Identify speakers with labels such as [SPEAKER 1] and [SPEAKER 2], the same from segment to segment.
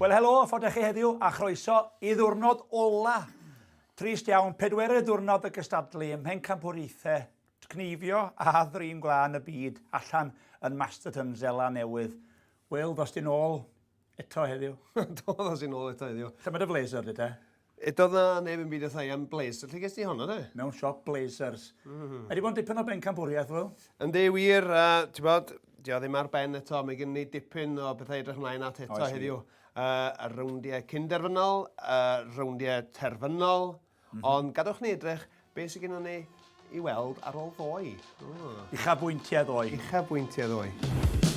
[SPEAKER 1] Wel, helo, ffordd chi heddiw, a chroeso i ddiwrnod ola. Trist iawn, pedwerydd diwrnod y gystadlu ym Mhencampwriaethau Cneifio a Thrin Gwlân y Byd allan yn Masterton, Seland Newydd. Wil, dos di nôl eto heddiw?
[SPEAKER 2] Do, ddos i nôl eto heddiw.
[SPEAKER 1] Lle mae dy blazer di te?
[SPEAKER 2] Edodd na neb yn byd wrtha i am blazer. Lle ges di honno de?
[SPEAKER 1] Mewn siop blazers. Mm -hmm. Ydy bod yn dipyn o bencampwriaeth, Wil?
[SPEAKER 2] Yndi, wir. Uh, ti'n bod, di o ddim ar ben eto. Mae gen ni dipyn o bethau edrych ymlaen at eto Oes, heddiw. Uh, y rowndiau cynderfynol, y uh, rowndiau terfynol. Mm -hmm. Ond gadewch ni edrych beth sydd gennym ni i weld ar ôl ddoe.
[SPEAKER 1] Oh. Uchafbwyntiau ddoe.
[SPEAKER 2] Uchafbwyntiau ddoe.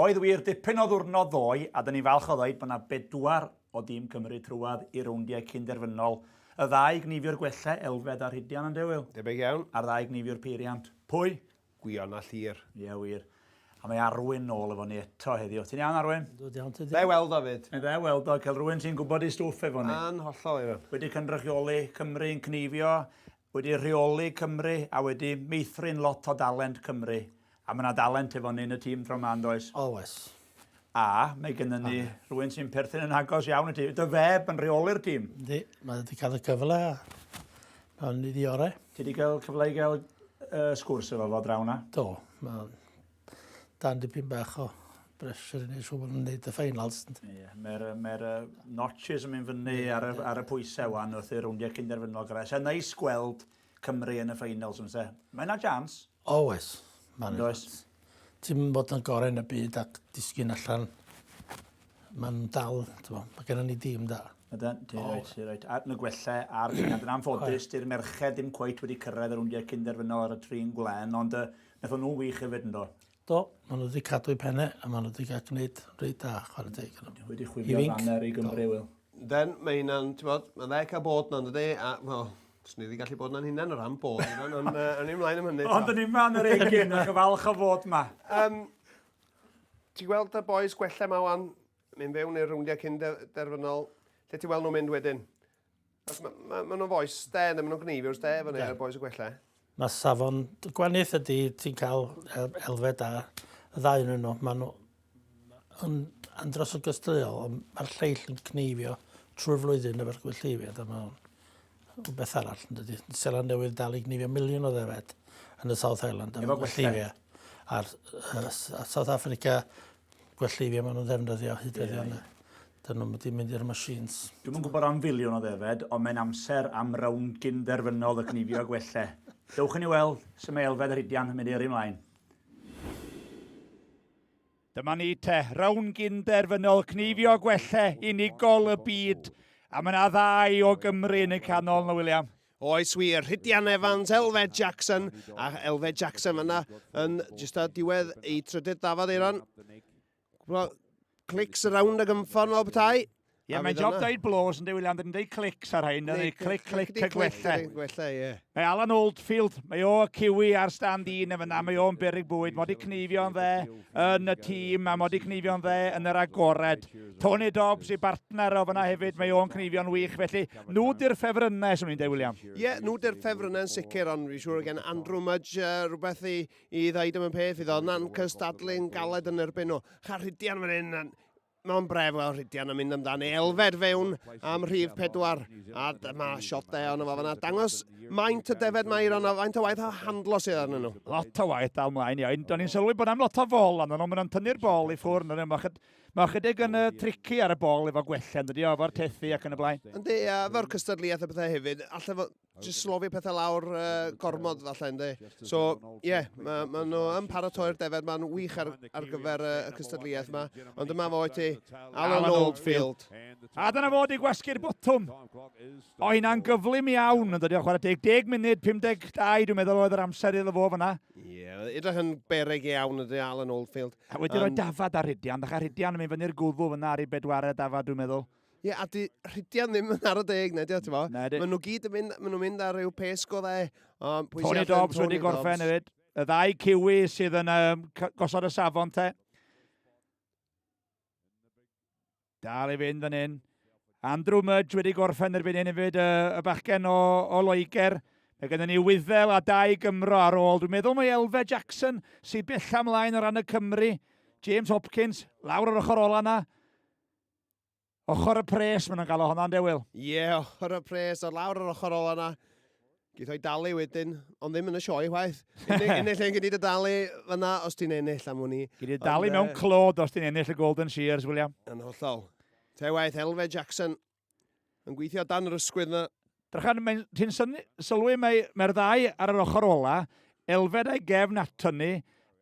[SPEAKER 1] Oedd wir, dipyn o ddwrnod ddoe, a dyn ni'n falch o ddeud bod 'na bedwar o dîm Cymru trwadd i rowndiau cyn-derfynol. Y ddau gnifiwr gwella, Elfed a Rhydian, ynde Wil?
[SPEAKER 2] Debyg iawn.
[SPEAKER 1] A'r ddau gnifiwr peiriant. Pwy?
[SPEAKER 2] Gwion a Llyr.
[SPEAKER 1] Ie wir. A mae Arwyn nôl efo ni eto heddiw. Ti'n iawn Arwyn?
[SPEAKER 3] Yndw, iawn ti.
[SPEAKER 2] Dda i weld o 'fyd.
[SPEAKER 1] Mae'n dda i weld o, cael rhywun sy'n gwybod ei stwff efo ni.
[SPEAKER 2] Yn hollol, Iwan.
[SPEAKER 1] Wedi cynrychioli Cymru yn cneifio, wedi rheoli Cymru a wedi meithrin lot o dalent Cymru. A mae 'na dalent efo ni yn y tîm tro 'ma, yn does?
[SPEAKER 3] Oes.
[SPEAKER 1] A mae gennym ni rhywun sy'n perthyn yn agos iawn i ti. Dy feb yn rheoli'r tîm.
[SPEAKER 3] Yndi, mae wedi cael y cyfle a mae'n neud i orau.
[SPEAKER 1] Ti wedi cael cyfle i gael uh, sgwrs efo fo draw na?
[SPEAKER 3] Do, mae'n dan dipyn bach o pressure i wneud siŵr bod nhw'n neud y finals.
[SPEAKER 1] Ie, yeah, mae'r mae notches yn mynd fyny ar y, ar y pwysau wan wrth i'r rowndiau cynderfynol gyrraedd. Sa'n neis gweld Cymru yn y finals yn se. Mae yna chance.
[SPEAKER 3] Oes, mae yna chance. Ti'n mynd bod yn gorau yn y byd ac disgyn allan. Mae'n dal, ti'n mae gennym ni dîm da.
[SPEAKER 1] Ydyn, ti'n reit, ti'n reit. A yn y gwella a'r dynion. Yn anffodus, di'r merched ddim cweit wedi cyrraedd y rowndiau cynderfynol ar y trin gwlen, ond uh, wnaethon nhw'n wych hefyd ynddo.
[SPEAKER 3] Do, maen nhw wedi cadw eu pennau a maen nhw wedi cael gwneud reit da, chwarae teg iddyn
[SPEAKER 1] nhw. Wedi chwifio'r faner i Gymru, Wil.
[SPEAKER 2] Then, mae hynna'n, ti'n bod, mae'n dda cael bod 'na, dydy, a, wel, swn i wedi gallu bod 'na'n hunan o ran bod, Iwan, ond uh, o'n i ymlaen am hynny.
[SPEAKER 1] Ond o'n i yma yn yr egin ac yn falch o fod 'ma.
[SPEAKER 2] Um, ti'n gweld y boys gwella 'ma wan, mynd fewn i'r rowndiau cyn derfynol, lle ti'n weld nhw'n mynd wedyn? Mae ma, ma nhw'n fois de, ma nhw'n gneifio de efo ni, y boys y gwella.
[SPEAKER 3] Mae safon, gwahaniaeth ydy ti'n cael elfed da, y ddau yn nhw, maen nhw yn andros o gystadleuol, ond mae'r lleill yn cneifio trwy'r flwyddyn efo'r gwellteifiad, a mae'n rhywbeth arall, yn dydy. Seland Newydd dal i gneifio miliwn o ddefed yn y South Island
[SPEAKER 1] efo gwellteifiad.
[SPEAKER 3] A'r uh, South Africa Gwelleifia maen nhw'n ddefnyddio hyd heddiw yna. Dyn nhw'n wedi mynd i'r machines.
[SPEAKER 1] Dwi'm yn gwybod am filiwn o ddefed, ond mae'n amser am rownd gyn-derfynol y cnifio gwelle. Dewch i ni weld sut mae Elfed Rhydian yn mynd i yrru mlaen. Dyma ni te, rownd gyn-derfynol cnifio gwelle unigol y byd. A mae yna ddau o Gymru yn y canol yna, William.
[SPEAKER 2] Oes wir, Rhydian Evans, Elfed Jackson, a Elfed Jackson fanna yn jyst ar diwedd ei trydydd dafod Eiron. Clics around ag ymffon fel petai.
[SPEAKER 1] Ie, mae'n job deud blows yn William, dyn ni'n deud clics ar rhain, dyn ni'n clic, clic, y gwella.
[SPEAKER 2] Gwella, ie.
[SPEAKER 1] Mae Alan Oldfield, mae o y kiwi ar stand un yn fyna, mae o'n berig bwyd, mod i cneifio'n dde yn y tîm, a mod i cneifio'n dde yn yr agored. Tony Dobbs i bartner o fyna hefyd, mae o'n cneifio'n wych, felly nhw di'r ffefrynnau, swn i'n dweud, William.
[SPEAKER 2] Ie, yeah, nhw di'r ffefrynnau'n sicr, ond fi'n siŵr gen Andrew Mudge uh, rhywbeth i, i ddeud am y peth, fydd o'n cystadlu'n galed yn erbyn nhw. Cha Rhydian fan hyn, mae'n bref wel Rhydian yn mynd amdani. Elfed fewn am rhif pedwar, a dyma siot de ono fo fanna. Dangos maint y defed mae Iron, a faint o waith o handlo sydd arnyn nhw.
[SPEAKER 1] Lot o waith dal mlaen, ia. Do'n i'n sylwi bod am lot o fol arnyn nhw, maen nhw'n tynnu'r bol i ffwrdd, nhw. Mae ychydig yn uh, tricky ar y bol efo gwella, yn dydi, efo'r tethu ac yn y blaen.
[SPEAKER 2] Yndi, a efo'r cystadleuaeth a pethau hefyd, allai fod jyst slofi pethau lawr uh, gormod falle, yndi. So, ie, yeah, mae ma nhw yn paratoi'r defed, mae'n wych ar, ar gyfer uh, y cystadleuaeth yma. Ond dyma fo i ti, Alan, Alan Oldfield.
[SPEAKER 1] A dyna fo di gwasgu'r botwm. O, hynna'n gyflym iawn, yn dydi, o chwarae teg. 10 munud, 52, dwi'n meddwl oedd yr amser iddo fo fyna.
[SPEAKER 2] Ie, yeah, edrych yn beryg iawn ydy Alan Oldfield.
[SPEAKER 1] A wedi rhoi dafad ar Rhydian, ddechrau Rhydian yn mynd fyny'r gwddw fyna ar ei bedwaredd dafad, dwi'n meddwl.
[SPEAKER 2] Ie, yeah, a di Rhydian ddim yn ar y deg, na, di, ti'n fo?
[SPEAKER 1] Na, di.
[SPEAKER 2] Maen nhw gyd yn mynd, maen nhw'n mynd ar ryw pace go dde. Um, pwy
[SPEAKER 1] Tony
[SPEAKER 2] sy'n allan?
[SPEAKER 1] Dobbs
[SPEAKER 2] Tony
[SPEAKER 1] wedi gorffen
[SPEAKER 2] Dobbs.
[SPEAKER 1] hefyd. Y ddau Kiwi sydd yn um, gosod y safon te. Dal i fynd fan hyn. Andrew Mudge wedi gorffen erbyn hyn hefyd, y, y bachgen o, o Loegr. Mae gennym ni Wyddel a dau Gymro ar ôl. Dwi'n meddwl mai Elfe Jackson sy'n bella ymlaen o ran y Cymru. James Hopkins, lawr yr ochr ola na. Ochr y pres maen nhw'n galw honna, ynde, Wil?
[SPEAKER 2] Ie, yeah, ochr y pres, o lawr yr ochr ola na. Geith o'i dalu wedyn, ond ddim yn y sioe chwaith. Unig unig lle yn gyd y dalu fyna os ti'n ennill am wn i.
[SPEAKER 1] Gyd i dalu mewn clod os ti'n ennill y Golden Shears, William.
[SPEAKER 2] Yn hollol. Te waith, Elfe Jackson yn gweithio dan yr ysgwydd na.
[SPEAKER 1] Drychan, mae'n, ti'n sylwi mae, mae'r ddau ar yr ochr ola, Elfed a'i gefn ato ni,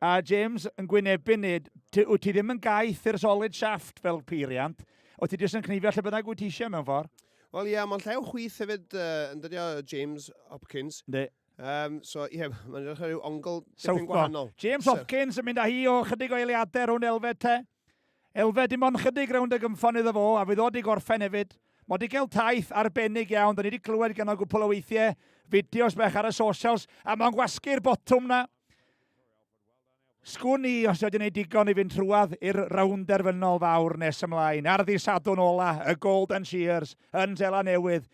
[SPEAKER 1] a James yn gwynebu ni. Ti, wyt ti ddim yn gaeth i'r solid shaft fel peiriant, wyt ti jyst yn cnifio lle bynnag wyt ti eisiau mewn ffordd.
[SPEAKER 2] Wel ie, yeah, mae'n llew chwith hefyd, uh, yn dydio James Hopkins.
[SPEAKER 1] Yndi.
[SPEAKER 2] Um, so ie, yeah, mae'n edrych ar ryw ongl dipyn gwahanol.
[SPEAKER 1] James Hopkins yn mynd â hi o chydig o eiliadau rhwng Elfed te. Elfed dim ond chydig rownd y gynffon iddo fo, a fydd o 'di gorffen hefyd. Mae o 'di cael taith arbennig iawn, da ni 'di clywed gan o gwpl o weithiau, fideos bach ar y socials, a mae'n gwasgu'r botwm na. Sgwn i os wedi gwneud digon i fynd trwadd i'r rownd derfynol fawr nes ymlaen, ar ddi Sadwrn ola, y Golden Shears, yn Seland Newydd.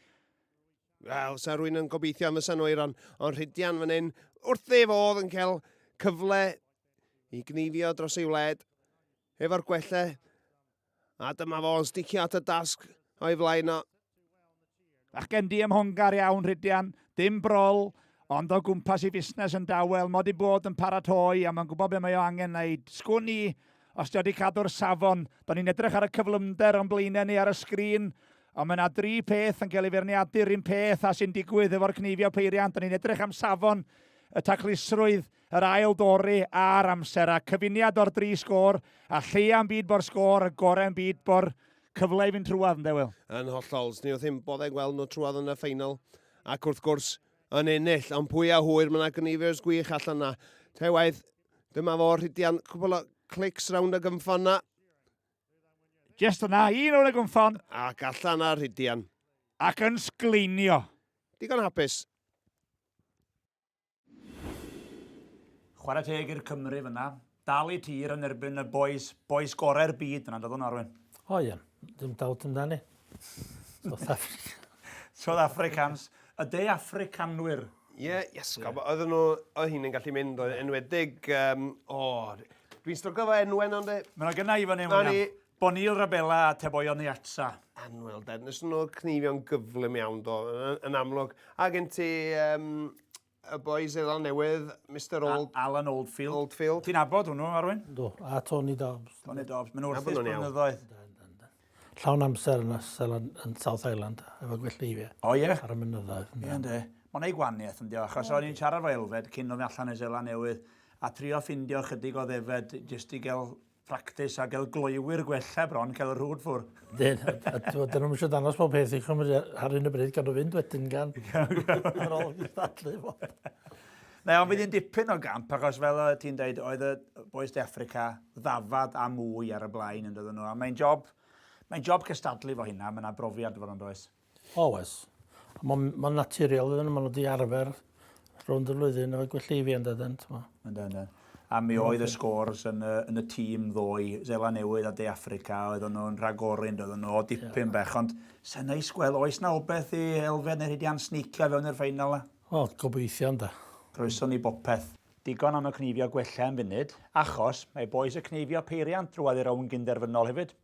[SPEAKER 2] Wel, sa rwy'n yn gobeithio am fysa nhw Eiron, ond Rhydian fan hyn, wrth ei fodd yn cael cyfle i gneifio dros ei wled efo'r gwelle. A dyma fo'n sticio at y dasg o'i flaen o.
[SPEAKER 1] Bachgen diymhongar iawn, Rhydian. Dim brol, ond o gwmpas i fusnes yn dawel. Mod i bod yn paratoi a mae'n gwybod beth mae o angen wneud. Sgwn i os di o wedi cadw'r safon. Da ni'n edrych ar y cyflymder o'n blaenau ni ar y sgrin, ond mae yna dri peth yn cael ei feirniadu'r un peth a sy'n digwydd efo'r cneifio peiriant. Da ni'n edrych am safon y taclusrwydd, yr ail dori a'r amser, a cyfuniad o'r dri sgôr, a lleia'n byd bo'r sgôr, y gorau'n byd bo'r cyfle i fynd trwadd, ynde, Wil?
[SPEAKER 2] Yn hollol, ni wrth ein boddau gweld nhw trwadd yn y ffeinal, ac wrth gwrs yn ennill, ond pwy a hwyr, mae yna gneifers gwych allan na. Te waith, dyma fo, Rhydian, cwbl o clics rownd y gynffon na.
[SPEAKER 1] Just yna, un rownd y gynffon.
[SPEAKER 2] Ac allan ar Rhydian.
[SPEAKER 1] Ac yn sgleinio.
[SPEAKER 2] Digon hapus.
[SPEAKER 1] Chwarae teg i'r Cymry fyna. Dal i tir yn erbyn y boys, boys gorau'r byd yna, doedd o'n Arwyn?
[SPEAKER 3] O ie, dim dawt amdani. South Africa.
[SPEAKER 1] South Africans. Y De Africanwyr.
[SPEAKER 2] Ie, yeah, iesgob, yeah. oedden nhw, oedd hi'n gallu mynd, oedd enwedig, um, o, oh, dwi'n stryglo fo enwen ond e.
[SPEAKER 1] Mae yna gynna i fan hyn, William. Bonil Rabela a Teboio Niatsa.
[SPEAKER 2] Anwyl, dad. Nes nhw cnifio'n gyflym iawn, do, yn, yn amlwg. A gen ti um, y boi Seland Newydd, Mr Old...
[SPEAKER 1] Alan Oldfield.
[SPEAKER 2] Oldfield.
[SPEAKER 1] Ti'n abod hwnnw, Arwyn?
[SPEAKER 3] Do, a Tony Dobbs.
[SPEAKER 1] Tony Dobbs. Maen nhw wrth blynyddoedd.
[SPEAKER 3] Llawn amser yn, Seland, yn South Island, efo gwellteifiau.
[SPEAKER 1] O ie?
[SPEAKER 3] Ar y mynyddoedd.
[SPEAKER 1] Ie, ynddi. Mae'n ei gwaniaeth, ynddi, achos o'n i'n siarad efo Elfed cyn oedd allan yn Seland Newydd, a trio ffindio chydig o ddefed jyst i gael practis a gael gloywyr gwella bron, cael y rhwd ffwr.
[SPEAKER 3] Dyn, a dyn nhw'n eisiau dangos pob peth i chymryd ar un y bryd gan nhw fynd wedyn gan ar ôl gystadlu.
[SPEAKER 1] Na, ond fydd hi'n dipyn o gamp, achos fel ti'n dweud, oedd y boys De Affrica ddafad a mwy ar y blaen yn dod nhw. A mae'n job, mae'n job cystadlu fo hynna, mae yna brofiad fod yn does.
[SPEAKER 3] O, oes. Mae'n ma naturiol iddyn nhw, maen nhw wedi arfer rownd y flwyddyn efo gwellteifiau yn dydyn.
[SPEAKER 1] Yndyn, yndyn. A mi oedd y scores yn y, yn y tîm ddoe, Zela Newydd a De Affrica, oedden nhw'n rhagori, oedden nhw o dipyn yeah. bech, ond sa'n neis gweld, oes na obeth i Elfen neu Rhydian sneacio fewn i'r ffeinal na?
[SPEAKER 3] Wel, gobeithio ynda.
[SPEAKER 1] Croeso ni bopeth. Digon am y cneifio gwella yn funud, achos mae boys y cneifio peiriant drwadd i'r rownd gynderfynol hefyd.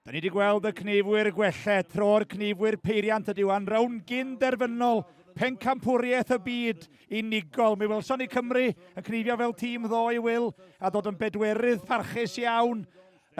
[SPEAKER 1] Da ni wedi gweld y cneifwyr gwelle, tro'r cneifwyr peiriant ydyw a'n rownd gyn-derfynol pencampwriaeth y byd unigol. Mi welson ni Cymru yn cneifio fel tîm ddoe, Will, a dod yn bedwerydd parchus iawn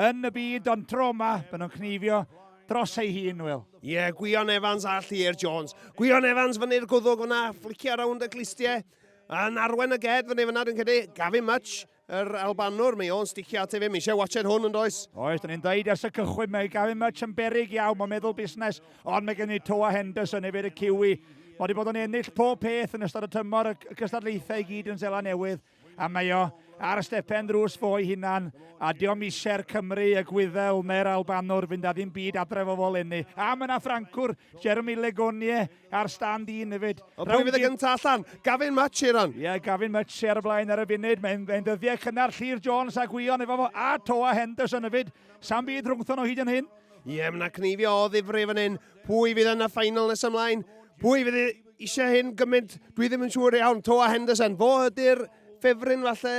[SPEAKER 1] yn y byd, ond tro yma, maen nhw'n cneifio dros ei hun, Will.
[SPEAKER 2] Ie, yeah, Gwion Evans a Llyr Jones. Gwion Evans fyny'r gwddwg fyna, fflicio rownd y clustiau. Yn arwen y ged fyny fyna, dwi'n credu. Gavin Much Yr Albanwr, mae o'n sticio at ei fe, mae eisiau watched hwn yn does?
[SPEAKER 1] Oes, da ni'n dweud ers y cychwyn, mae Gavin Mutch yn beryg iawn, mae'n meddwl busnes, ond mae gen i Toa Henderson hefyd y Kiwi. Mae wedi bod yn ennill pob peth yn ystod y tymor, y cystadlaethau i gyd yn Seland Newydd, a mae o ar y stepen drws fo'i hunan, a dio'm isie'r Cymry, y Gwyddel neu'r Albanwr fynd â ddim byd adref o fo 'leni. A ma' 'na Ffrancwr, Jeremy Legonie, ar stand un hefyd.
[SPEAKER 2] Ond pwy fydd y gynta allan? Gavin Mutch, Eiron.
[SPEAKER 1] Ie, Gavin Mutch ar y blaen ar y funud. Mae'n mae ddyddiau cynnar Llyr Jones a Gwion efo fo, a Toa Henderson hefyd. Sam byd rhwngthon nhw hyd yn hyn.
[SPEAKER 2] Ie, mae yna cneifio o ddifri fan hyn. Pwy fydd yn y final nes ymlaen? Pwy fydd eisiau hyn gymaint? Dwi ddim yn siŵr iawn. Toa Henderson, fo ydy'r ffefryn falle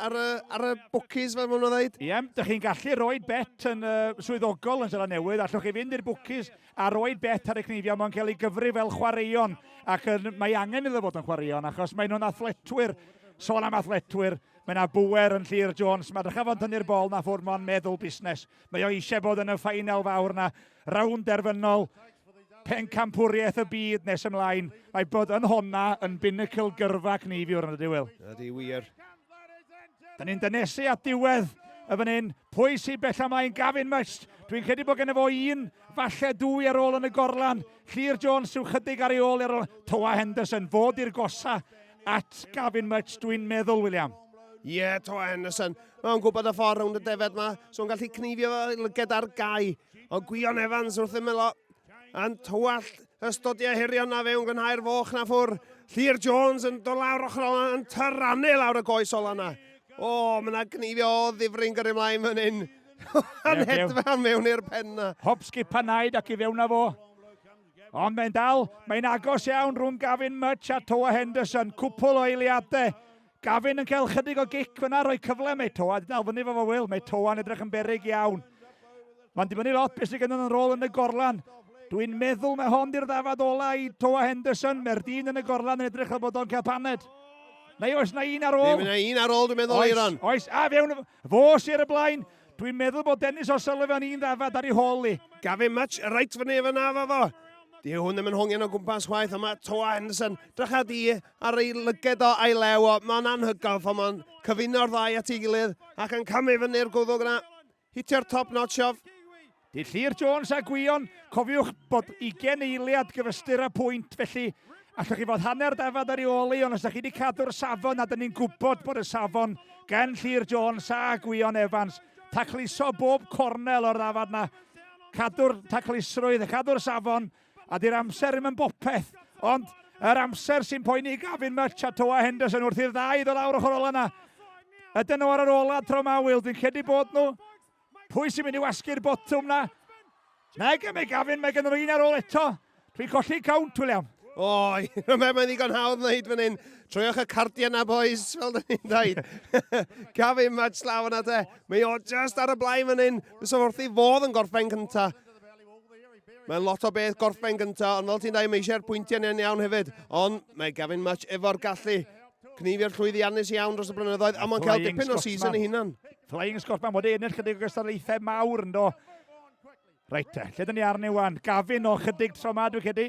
[SPEAKER 2] ar y, ar y bookies fel maen nhw'n dweud.
[SPEAKER 1] Ie, dych chi'n gallu rhoi bet yn uh, swyddogol yn Seland Newydd. Allwch chi fynd i'r bookies a rhoi bet ar y cneifiau. Mae'n cael ei gyfri fel chwaraeon ac yn, mae angen iddo fod yn chwaraeon achos maen nhw'n athletwyr. Sôn am athletwyr, mae yna bŵer yn Llyr Jones. Mae drycha fo'n tynnu'r bol na ffwrdd, mae'n meddwl busnes. Mae o eisiau bod yn y ffeinal fawr na, rownd derfynol pencampwriaeth y byd nes ymlaen. Mae bod yn honna yn binnacle gyrfa cneifiwr yn ydy, Will.
[SPEAKER 2] Ydy, wir.
[SPEAKER 1] Da ni'n dynesu at diwedd y fan hyn. Pwy sy'n bell ymlaen? Gavin Must. Dwi'n credu bod gen fo un, falle dwy ar ôl yn y gorlan. Llyr Jones yw chydig ar ei ôl ar ôl. Toa Henderson, fod i'r gosa at Gavin Mutch, dwi'n meddwl, William.
[SPEAKER 2] Ie, yeah, Toa Henderson. Mae'n gwybod y ffordd rownd y defed ma, so yn gallu cneifio fo lyged ar gau. Ond Gwion Evans wrth ymyl o, yn tywallt ystodiau hirion na fewn gynhau'r foch na ffwr. Llyr Jones yn dod lawr ochr ola, yn tyrannu lawr y goes ola na. O, mae yna gneifio o ddifri'n gyrru ymlaen fan hyn. Yn hedfan mewn i'r pen na.
[SPEAKER 1] Hop, skip a naid ac i fewn â fo. Ond mae'n dal, mae'n agos iawn rhwng Gavin Mutch a Toa Henderson. Cwpl o eiliadau. Gavin yn cael chydig o gic fyna, rhoi cyfle. Mae Toa wedi dal fyny fo fo Will. Mae Toa'n edrych yn beryg iawn. Mae'n dibynnu lot beth sydd gennym yn rôl yn y gorlan. Dwi'n meddwl mae hon di'r ddafad ola i Toa Henderson. Mae'r dyn yn y gorlan yn edrych fel bod o'n cael paned. Neu oes na un ar ôl?
[SPEAKER 2] Ddim yna un ar ôl, dwi'n meddwl,
[SPEAKER 1] oes,
[SPEAKER 2] Eiron.
[SPEAKER 1] Oes, a fewn, fo sydd ar y blaen. Dwi'n meddwl bod Dennis O'Sullivan un ddafad ar ei hôl i.
[SPEAKER 2] Gavin Mutch, reit fyny fyna efo fo. Di hwn ddim yn hongian o gwmpas chwaith, ond mae Toa Henderson, drycha di ar ei lyged o a'i lew o, mae'n anhygoel ffordd mae'n cyfuno'r ddau at ei gilydd ac yn camu fyny'r gwddwg yna. Hitio'r top notch off.
[SPEAKER 1] Di Llyr Jones a Gwion, cofiwch bod ugain eiliad gyfystyr â pwynt, felly allwch chi fod hanner dafad ar ei ôl i, ond os ydych chi wedi cadw'r safon, a dyn ni'n gwybod bod y safon gan Llyr Jones a Gwion Evans, tacluso bob cornel o'r ddafad na, cadw'r taclusrwydd, cadw'r safon, a di'r amser ddim yn bopeth, ond yr amser sy'n poeni Gavin Mutch a Toa Henderson wrth i'r ddau ddod lawr ochr ola na. Ydyn nhw ar yr ola tro ma, Will, dwi'n credu bod nhw. Pwy sy'n mynd i wasgu'r botwm na? Nag mae Gavin, mae gen nhw un ar ôl eto. Dwi'n colli count, William.
[SPEAKER 2] O, mae'n ddigon hawdd wneud fan hyn. Troiwch y cardiau na, boys, fel dyn ni'n dweud. Gavin Mutch lawr yna te. Mae o just ar y blaen fan hyn. Fysa wrth ei fodd yn gorffen cynta. Mae'n lot o beth gorffen gynta, ond fel ti'n dweud, mae eisiau'r pwyntiau yn iawn hefyd. Ond mae Gavin Mutch efo'r gallu. Cneifio'r llwyddiannus iawn dros y blynyddoedd, a mae'n cael dipyn o season ei hunan.
[SPEAKER 1] Flying Scotsman wedi ennill chydig o gystadlaethau mawr yn do. Reit te, lle dyn ni arni wan? Gavin o chydig tro ma, dwi'n credu.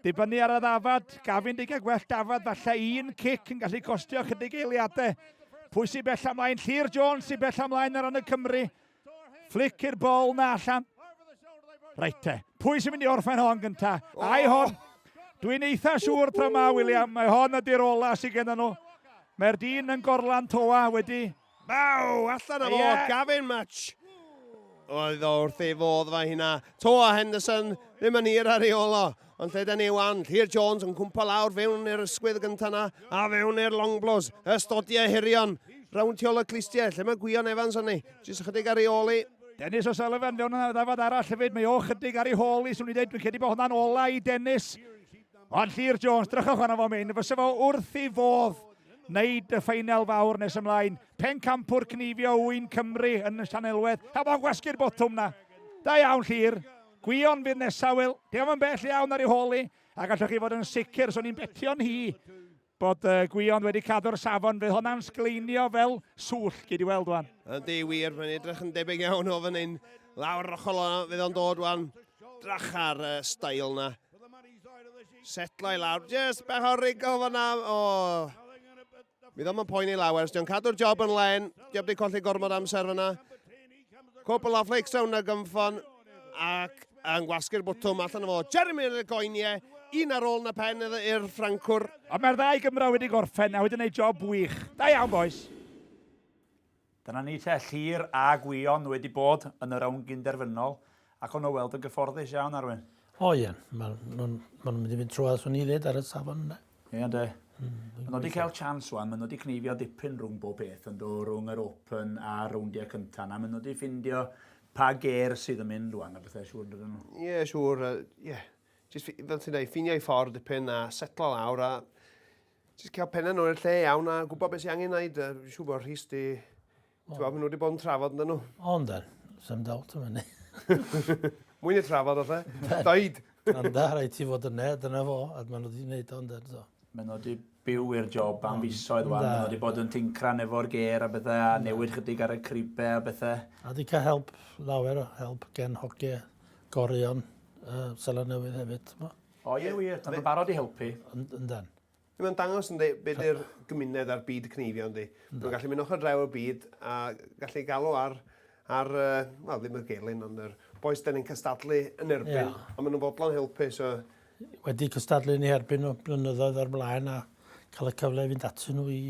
[SPEAKER 1] Dibynnu ar y ddafad, Gavin di gael gwell dafad, falle un cic yn gallu costio chydig eiliadau. Pwy sy'n bell ymlaen? Llyr Jones sy'n bell ymlaen ar ran y Cymru. Flic i'r bol na allan. Reit te. Pwy sy'n mynd i orffen hon gynta? Oh. Ai hon. Dwi'n eitha siŵr tro ma, William. Mae hon ydy'r ola sydd gennym nhw. Mae'r dyn yn gorlan toa wedi...
[SPEAKER 2] Baw! Allan o fo, yeah. Gavin Match. Oedd o wrth ei fodd fa hynna. Toa Henderson ddim yn hir ar ei ôl o. Ond lle da ni wan, Llyr Jones yn cwmpa lawr fewn i'r ysgwydd gynta na, a fewn i'r long blows, ystodiau hirion, rownd tu ôl y clustiau, lle mae Gwion Evans arni, jyst ychydig ar ei ôl i.
[SPEAKER 1] Dennis O'Sullivan fewn yna ddafad arall hefyd, mae o chydig ar ei hôl i, swn i'n dweud, dwi'n credu bod hwnna'n ola i Dennis. Ond Llyr Jones, drychwch arno fo'n mynd, fysa fo wrth ei fodd wneud y ffeinal fawr nes ymlaen. Pencampwr cnifio ŵyn Cymru yn y Llanelwedd, a fo'n gwasgu'r botwm na. Da iawn, Llyr. Gwion fydd nesa, Wil. Dio'm yn bell iawn ar ei hôl hi, a gallwch chi fod yn sicr, swn i'n betio'n hi, bod uh, Gwion wedi cadw'r safon. Fydd honna'n sgleinio fel swll, gei di weld wan.
[SPEAKER 2] Yndi, wir, mae'n edrych yn debyg iawn o fan hyn. Lawr yr ochr yna, fydd o'n dod wan. Drach ar uh, stael na. Setlo i lawr, just bach o wriggle fan'na. O, Fydd o'm yn poeni lawer, os dio'n cadw'r job yn len, dio'm di colli gormod amser fyna. Cwpl o flics rownd y gynffon ac yn gwasgu'r bwtwm allan o fo. Jeremy Legoinie, un ar ôl na pen i'r Ffrancwr.
[SPEAKER 1] Ond mae'r ddau Gymro wedi gorffen a wedi gwneud job wych. Da iawn, boys. Dyna ni te, Llyr a Gwion wedi bod yn y rownd gynderfynol, ac o'n nhw weld yn gyfforddus iawn, Arwyn.
[SPEAKER 3] O ie, maen nhw'n ma nhw mynd i fynd trwodd, swn i ddweud, ar y safon yna.
[SPEAKER 1] Ie, yndê. Maen nhw wedi cael chance wan, maen nhw wedi cneifio dipyn rhwng bob peth, yn do, rhwng yr Open a'r rowndiau cyntaf 'na. Maen nhw wedi ffindio pa gêr sydd yn mynd wan a bethau, siŵr, yn dydyn nhw?
[SPEAKER 2] Ie, siŵr, ie. Jyst, fel ti'n dweud, ffindio i ffordd dipyn a setlo lawr a jyst cael pennau nhw i'r lle iawn a gwybod beth sy'n angen wneud. Dwi'n siŵr bod Rhys di... Ti'n gwybod, maen nhw wedi bod yn trafod yn nhw.
[SPEAKER 3] O, yndan. Sa'm doubt am hynny.
[SPEAKER 2] Mwy na trafod, falle. Dweud!
[SPEAKER 3] Ynda, rhaid ti fod yna, dyna fo, a maen nhw wedi gwneud o, yndan. So.
[SPEAKER 1] Maen nhw wedi byw i'r job am fisoedd wan. Maen nhw wedi bod yn tincran efo'r gêr a bethau, a newid chydig ar y cribau a bethau.
[SPEAKER 3] A wedi cael help, lawer o help gen hogiau gorion uh, Seland Newydd hefyd.
[SPEAKER 1] O ie wir, maen nhw'n barod i helpu.
[SPEAKER 3] Yndan.
[SPEAKER 2] Mae'n dangos yndi, be di'r gymuned a'r byd cneifio yndi. Mae'n gallu mynd ochr draw y byd a gallu galw ar, ar uh, wel ddim y gelyn, ond yr boys dyn ni'n cystadlu yn erbyn, yeah. ond maen nhw'n fodlon helpu, so...
[SPEAKER 3] Wedi cystadlu yn eu herbyn nhw blynyddoedd o'r blaen a cael y cyfle i fynd atyn nhw i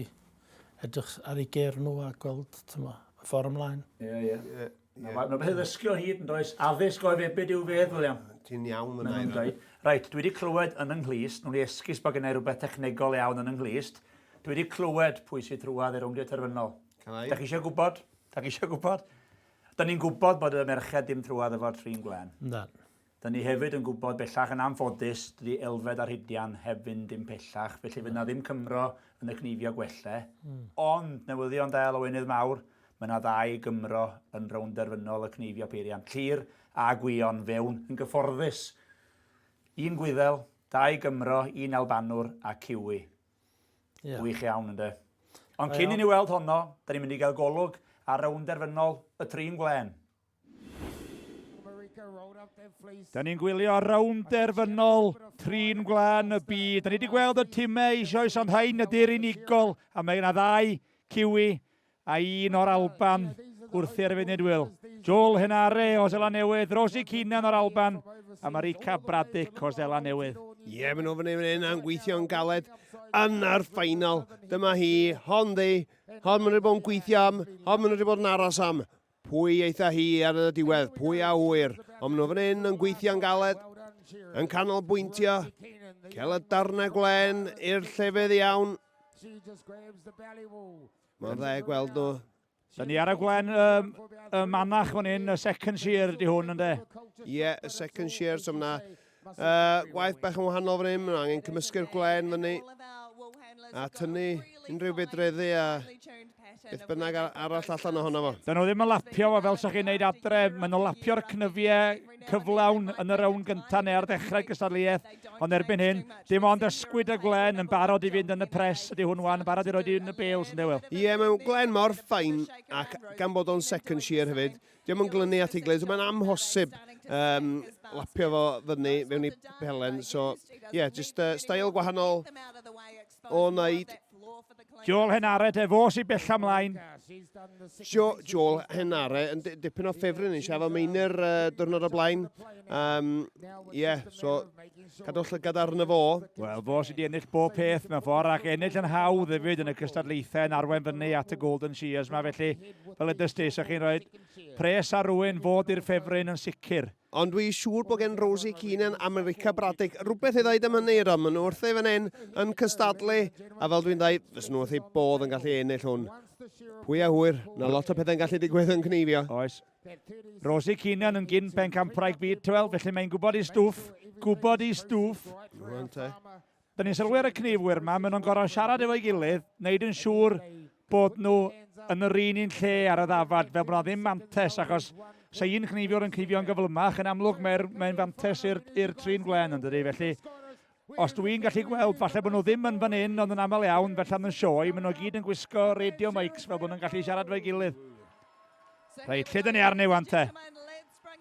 [SPEAKER 3] edrych ar eu ger nhw a gweld tyma, y ffordd ymlaen.
[SPEAKER 1] Ie, yeah, ie. Yeah. Yeah. Yeah. Mae beth ddysgu o hyd yn does? Addysg o'i febyd i'w fedd, William.
[SPEAKER 2] Ti'n iawn yn air.
[SPEAKER 1] Reit, dwi wedi clywed yn yng nghlust, nw'n i esgus bod gennau rhywbeth technegol iawn yn yng nghlust. Dwi wedi clywed pwy sydd trwadd i'r rowndiau terfynol. Da chi eisiau gwybod? Da chi eisiau gwybod? Da ni'n gwybod bod y merched dim trwadd efo'r trin gwlen.
[SPEAKER 3] Na.
[SPEAKER 1] Da ni hefyd yn gwybod bellach yn anffodus, dydy Elfed a Rhidian heb fynd dim pellach, felly fydd 'na ddim Cymro yn y cneifio gwelle. Ond, newyddion da lawenydd mawr, mae 'na ddau Gymro yn rownd derfynol y cneifio peiriant. Llyr a Gwion fewn yn gyfforddus. Un Gwyddel, dau Gymro, un Albanwr a Kiwi. Yeah. Gwych iawn, ynde? Ond cyn i ni weld honno, da ni'n mynd i gael golwg ar rownd derfynol y trin gwlen. Da ni'n gwylio rownd derfynol trin gwlân y byd. Da ni wedi gweld y timau eisoes, ond hain ydy'r unigol, a mae yna ddau Kiwi a un o'r Alban wrthi ar y funud, Wil. Joel Henare o Seland Newydd, Rosie Keenan o'r Alban, a Marika Bradic o Seland Newydd.
[SPEAKER 2] Ie, yeah, maen nhw fyny fan hyn a'n gweithio'n galed yn yr ffainal. Dyma hi, hon ddi, hon maen nhw wedi bod yn gweithio am, hon maen nhw wedi bod yn aros am. Pwy eitha hi ar y diwedd, pwy a ŵyr. Ond maen nhw fan hyn yn gweithio'n galed, yn canolbwyntio, cael y darnau gwlen i'r llefydd iawn. Mae'n dda gweld nhw.
[SPEAKER 1] Da ni ar y gwlen um, y manach fan hyn, y second shear di hwn, ynddo?
[SPEAKER 2] Ie, yeah, y second shear, so mae'na uh, waith bach yn wahanol fan hyn, mae'n angen cymysgu'r gwlen fyny a tynnu unrhyw fudreddi a Beth bynnag arall allan ohono fo.
[SPEAKER 1] Dyn nhw ddim yn lapio fo fel sa chi'n neud adre. Maen nhw'n lapio'r cnyfiau cyflawn yn y rownd gyntaf neu ar ddechrau'r gystadleuaeth. Ond erbyn hyn, dim ond ysgwyd y gwlen yn barod i fynd yn y pres ydy hwn wan, yn barod i roed yn y bales, ynddo Wil?
[SPEAKER 2] Ie, mae'n gwlen mor ffain ac gan bod o'n second shear hefyd, Dio'm yn glynu at ei gilydd, so mae'n amhosib um, lapio fo fyny mewn i pelen. So, ie, yeah, just uh, style gwahanol o wneud.
[SPEAKER 1] Joel Henare, te fo sy'n bella mlaen.
[SPEAKER 2] Jo, Joel Henare yn dipyn o ffefryn yn siarad fel Meinir uh, diwrnod o blaen. Um, yeah, so cadw llygad arno fo.
[SPEAKER 1] Wel, fo sydd wedi ennill bob peth mewn ffordd ac ennill yn hawdd hefyd yn y cystadlaethau yn arwain fyny at y Golden Shears yma. Felly, fel ydys ti, so chi'n rhoi pres ar rywun fod i'r ffefryn yn sicr.
[SPEAKER 2] Ond dwi siŵr bod gen Rosie Keenan a Marika Bradic rhywbeth i ddeud am hynny, Ron. Maen nhw wrth ei fan hyn yn cystadlu, a fel dwi'n dweud, fysen nhw wrth eu bodd yn gallu ennill hwn. Pwy a hwyr, na lot o pethau'n gallu digwydd yn cneifio.
[SPEAKER 1] Oes. Rosie Keenan yn gyn bencampwraig byd, ti'n weld, felly mae'n gwybod ei stwff, gwybod ei stwff.
[SPEAKER 2] Rwan te.
[SPEAKER 1] Da ni'n sylwi ar y cneifwyr yma, maen nhw'n gorfod siarad efo'i gilydd, wneud yn siŵr bod nhw yn yr un un lle ar y ddafad, fel bod 'na ddim mantes, achos sa un cneifiwr yn cneifio'n gyflymach, yn amlwg mae'r mae'n fantes i'r trin gwlen, yn dydy? Felly, os dw i'n gallu gweld, falle bod nhw ddim yn fan hyn, ond yn aml iawn, fel yn y sioe, maen nhw gyd yn gwisgo radio mics fel bod nhw'n gallu siarad efo'i gilydd. Reit, lle dyn ni arni wan te?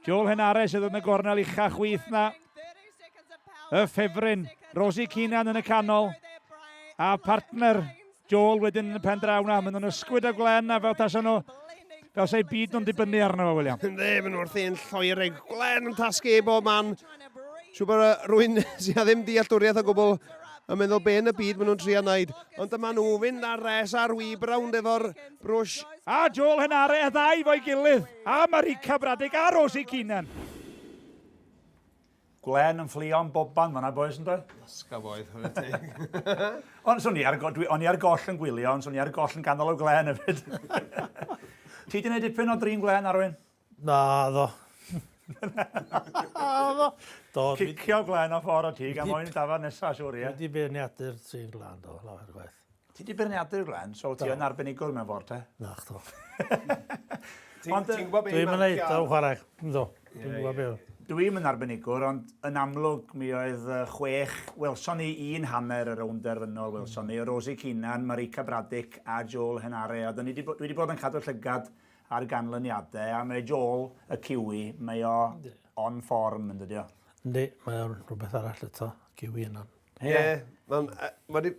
[SPEAKER 1] Joel Henare sydd yn y gornel ucha chwith na. Y ffefryn, Rosie Keenan yn y canol. A partner Joel wedyn yn y pen draw na. Maen nhw'n ysgwyd y gwlen na fel tasen nhw fel sa'i byd nhw'n dibynnu arno fo, William.
[SPEAKER 2] Ynddi, maen nhw wrthi'n lloerig. Gwlen yn tasgu i bob man. Siw bod rhywun sydd â ddim dealltwriaeth o gwbl. yn meddwl be yn y byd maen nhw'n trio wneud. Ond dyma nhw fynd ar res ar wib rownd efo'r brwsh.
[SPEAKER 1] A Joel Henare, y ddau fo'i gilydd, a Marika Bradig a Rosie Keenan. Gwlen yn fflio'n bobman fan'na bois yn doedd?
[SPEAKER 2] Ysgaf oedd, chwarae teg.
[SPEAKER 1] Ond swn i ar, dwi, o'n i ar goll yn gwylio, ond swn i ar goll yn ganol y gwlen hefyd. Ti di gwneud dipyn o drin gwlen, Arwyn?
[SPEAKER 3] Na, ddo. Na, ddo. Do,
[SPEAKER 1] Cicio gwlen o ffordd o ti, gan moyn dafad nesaf, siwr, ie?
[SPEAKER 3] Dwi wedi beirniadu'r trin gwlan, do, lawer gwaith.
[SPEAKER 1] Ti 'di beirniadu'r Glen, so ti yn arbenigwr mewn ffordd te?
[SPEAKER 3] Na, chdo.
[SPEAKER 2] Ti'n gwybod beth
[SPEAKER 3] Dwi'n mynd o'n chwarae, ynddo. Dwi'n gwybod beth.
[SPEAKER 1] Dwi'm yn arbenigwr, ond yn amlwg mi oedd chwech, welson ni un hanner y rownd derfynol, welson ni, Rosie Keenan, Marika Bradic a Joel Henare, a dwi wedi bod yn cadw llygad ar ganlyniadau, a mae Joel, y Kiwi, mae o on form yn dydi o?
[SPEAKER 3] Yndi, mae o'n rhywbeth arall eto, Kiwi yna.
[SPEAKER 2] Ie, mae'n... Mae di...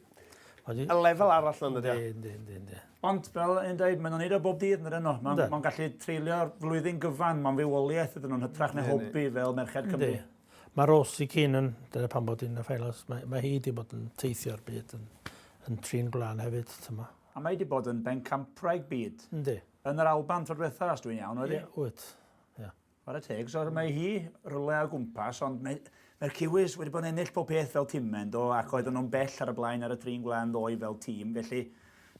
[SPEAKER 2] Y lefel arall yn dydi?
[SPEAKER 3] Yndi, yndi, yndi.
[SPEAKER 1] Ond fel yn dweud, maen nhw'n neud o bob dydd yn nhw. Mae'n ma gallu treulio'r flwyddyn gyfan, mae'n fywoliaeth ydyn nhw'n hytrach na hobi fel Merched Cymru.
[SPEAKER 3] Mae Rosie Keenan, dyna pam bod hi'n y ffeilos, mae, mae hi wedi bod yn teithio'r byd yn, yn trin gwlân hefyd, tyma.
[SPEAKER 1] A mae wedi bod yn bencampwraig byd.
[SPEAKER 3] Yndi.
[SPEAKER 1] Yn yr Alban tro diwetha, os dwi'n iawn, oedd hi?
[SPEAKER 3] Ie, wyt. Ie.
[SPEAKER 1] Chwarae teg, so mae hi rywle o gwmpas, ond mae, mae'r Kiwis wedi bod yn ennill pob peth fel timau, do, ac oedden nhw'n bell ar y blaen ar y trin gwlân ddoe fel tîm, felly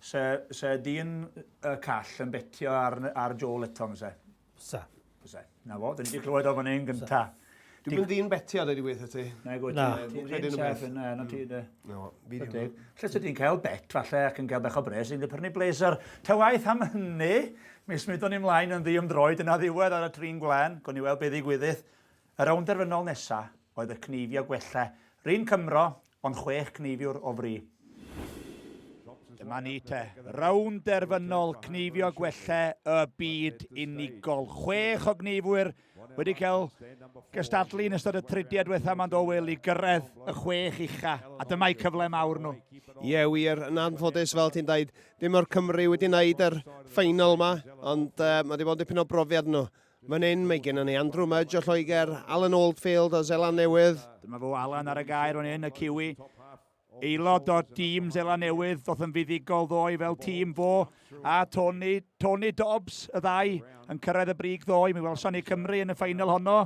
[SPEAKER 1] se, se dyn y call yn betio ar, ar Joel eto, fyse?
[SPEAKER 3] Fyse.
[SPEAKER 1] Fyse. Na fo, dyn ni wedi clywed o fan hyn gynta.
[SPEAKER 2] Dwi'n mynd ddyn betio, dweud i weithio ti.
[SPEAKER 1] Na, gwyd,
[SPEAKER 3] Na.
[SPEAKER 1] ti'n ddyn saff yna, na ti, de.
[SPEAKER 2] No, fi ddim.
[SPEAKER 1] Lle ti ti'n cael bet, falle, ac yn cael bach o bres, i'n prynu blazer. Ta waeth am hynny, mi smudon ni mlaen yn ddiymdroed yna ddiwedd ar y trin gwlân, gwn i weld beth ddigwyddith. Y rownd derfynol nesa oedd y cneifio gwella. Run Cymro, ond chwech cneifiwr o fri. Dyma ni te. Rownd derfynol cneifio gwella y byd unigol. Chwech o gneifwyr wedi cael gystadlu yn ystod y tridiau diwetha ma'n do Wil i gyrraedd y chwech ucha, a dyma'i cyfle mawr nhw.
[SPEAKER 2] Ie wir, yn anffodus fel ti'n dweud, dim o'r Cymru wedi wneud yr ffeinal ma, ond uh, mae wedi bod dipyn o brofiad nhw. Fan hyn mae gennym ni Andrew Mudge o Lloegr, Alan Oldfield o Zeland Newydd.
[SPEAKER 1] Dyma fo Alan ar y gair fan hyn, y Kiwi. Aelod o dîm Seland Newydd ddoth yn fuddugol ddoe fel tîm fo a Tony, Tony Dobbs, y ddau yn cyrraedd y brig ddoe. Mi welson ni Cymru yn y ffeinal honno,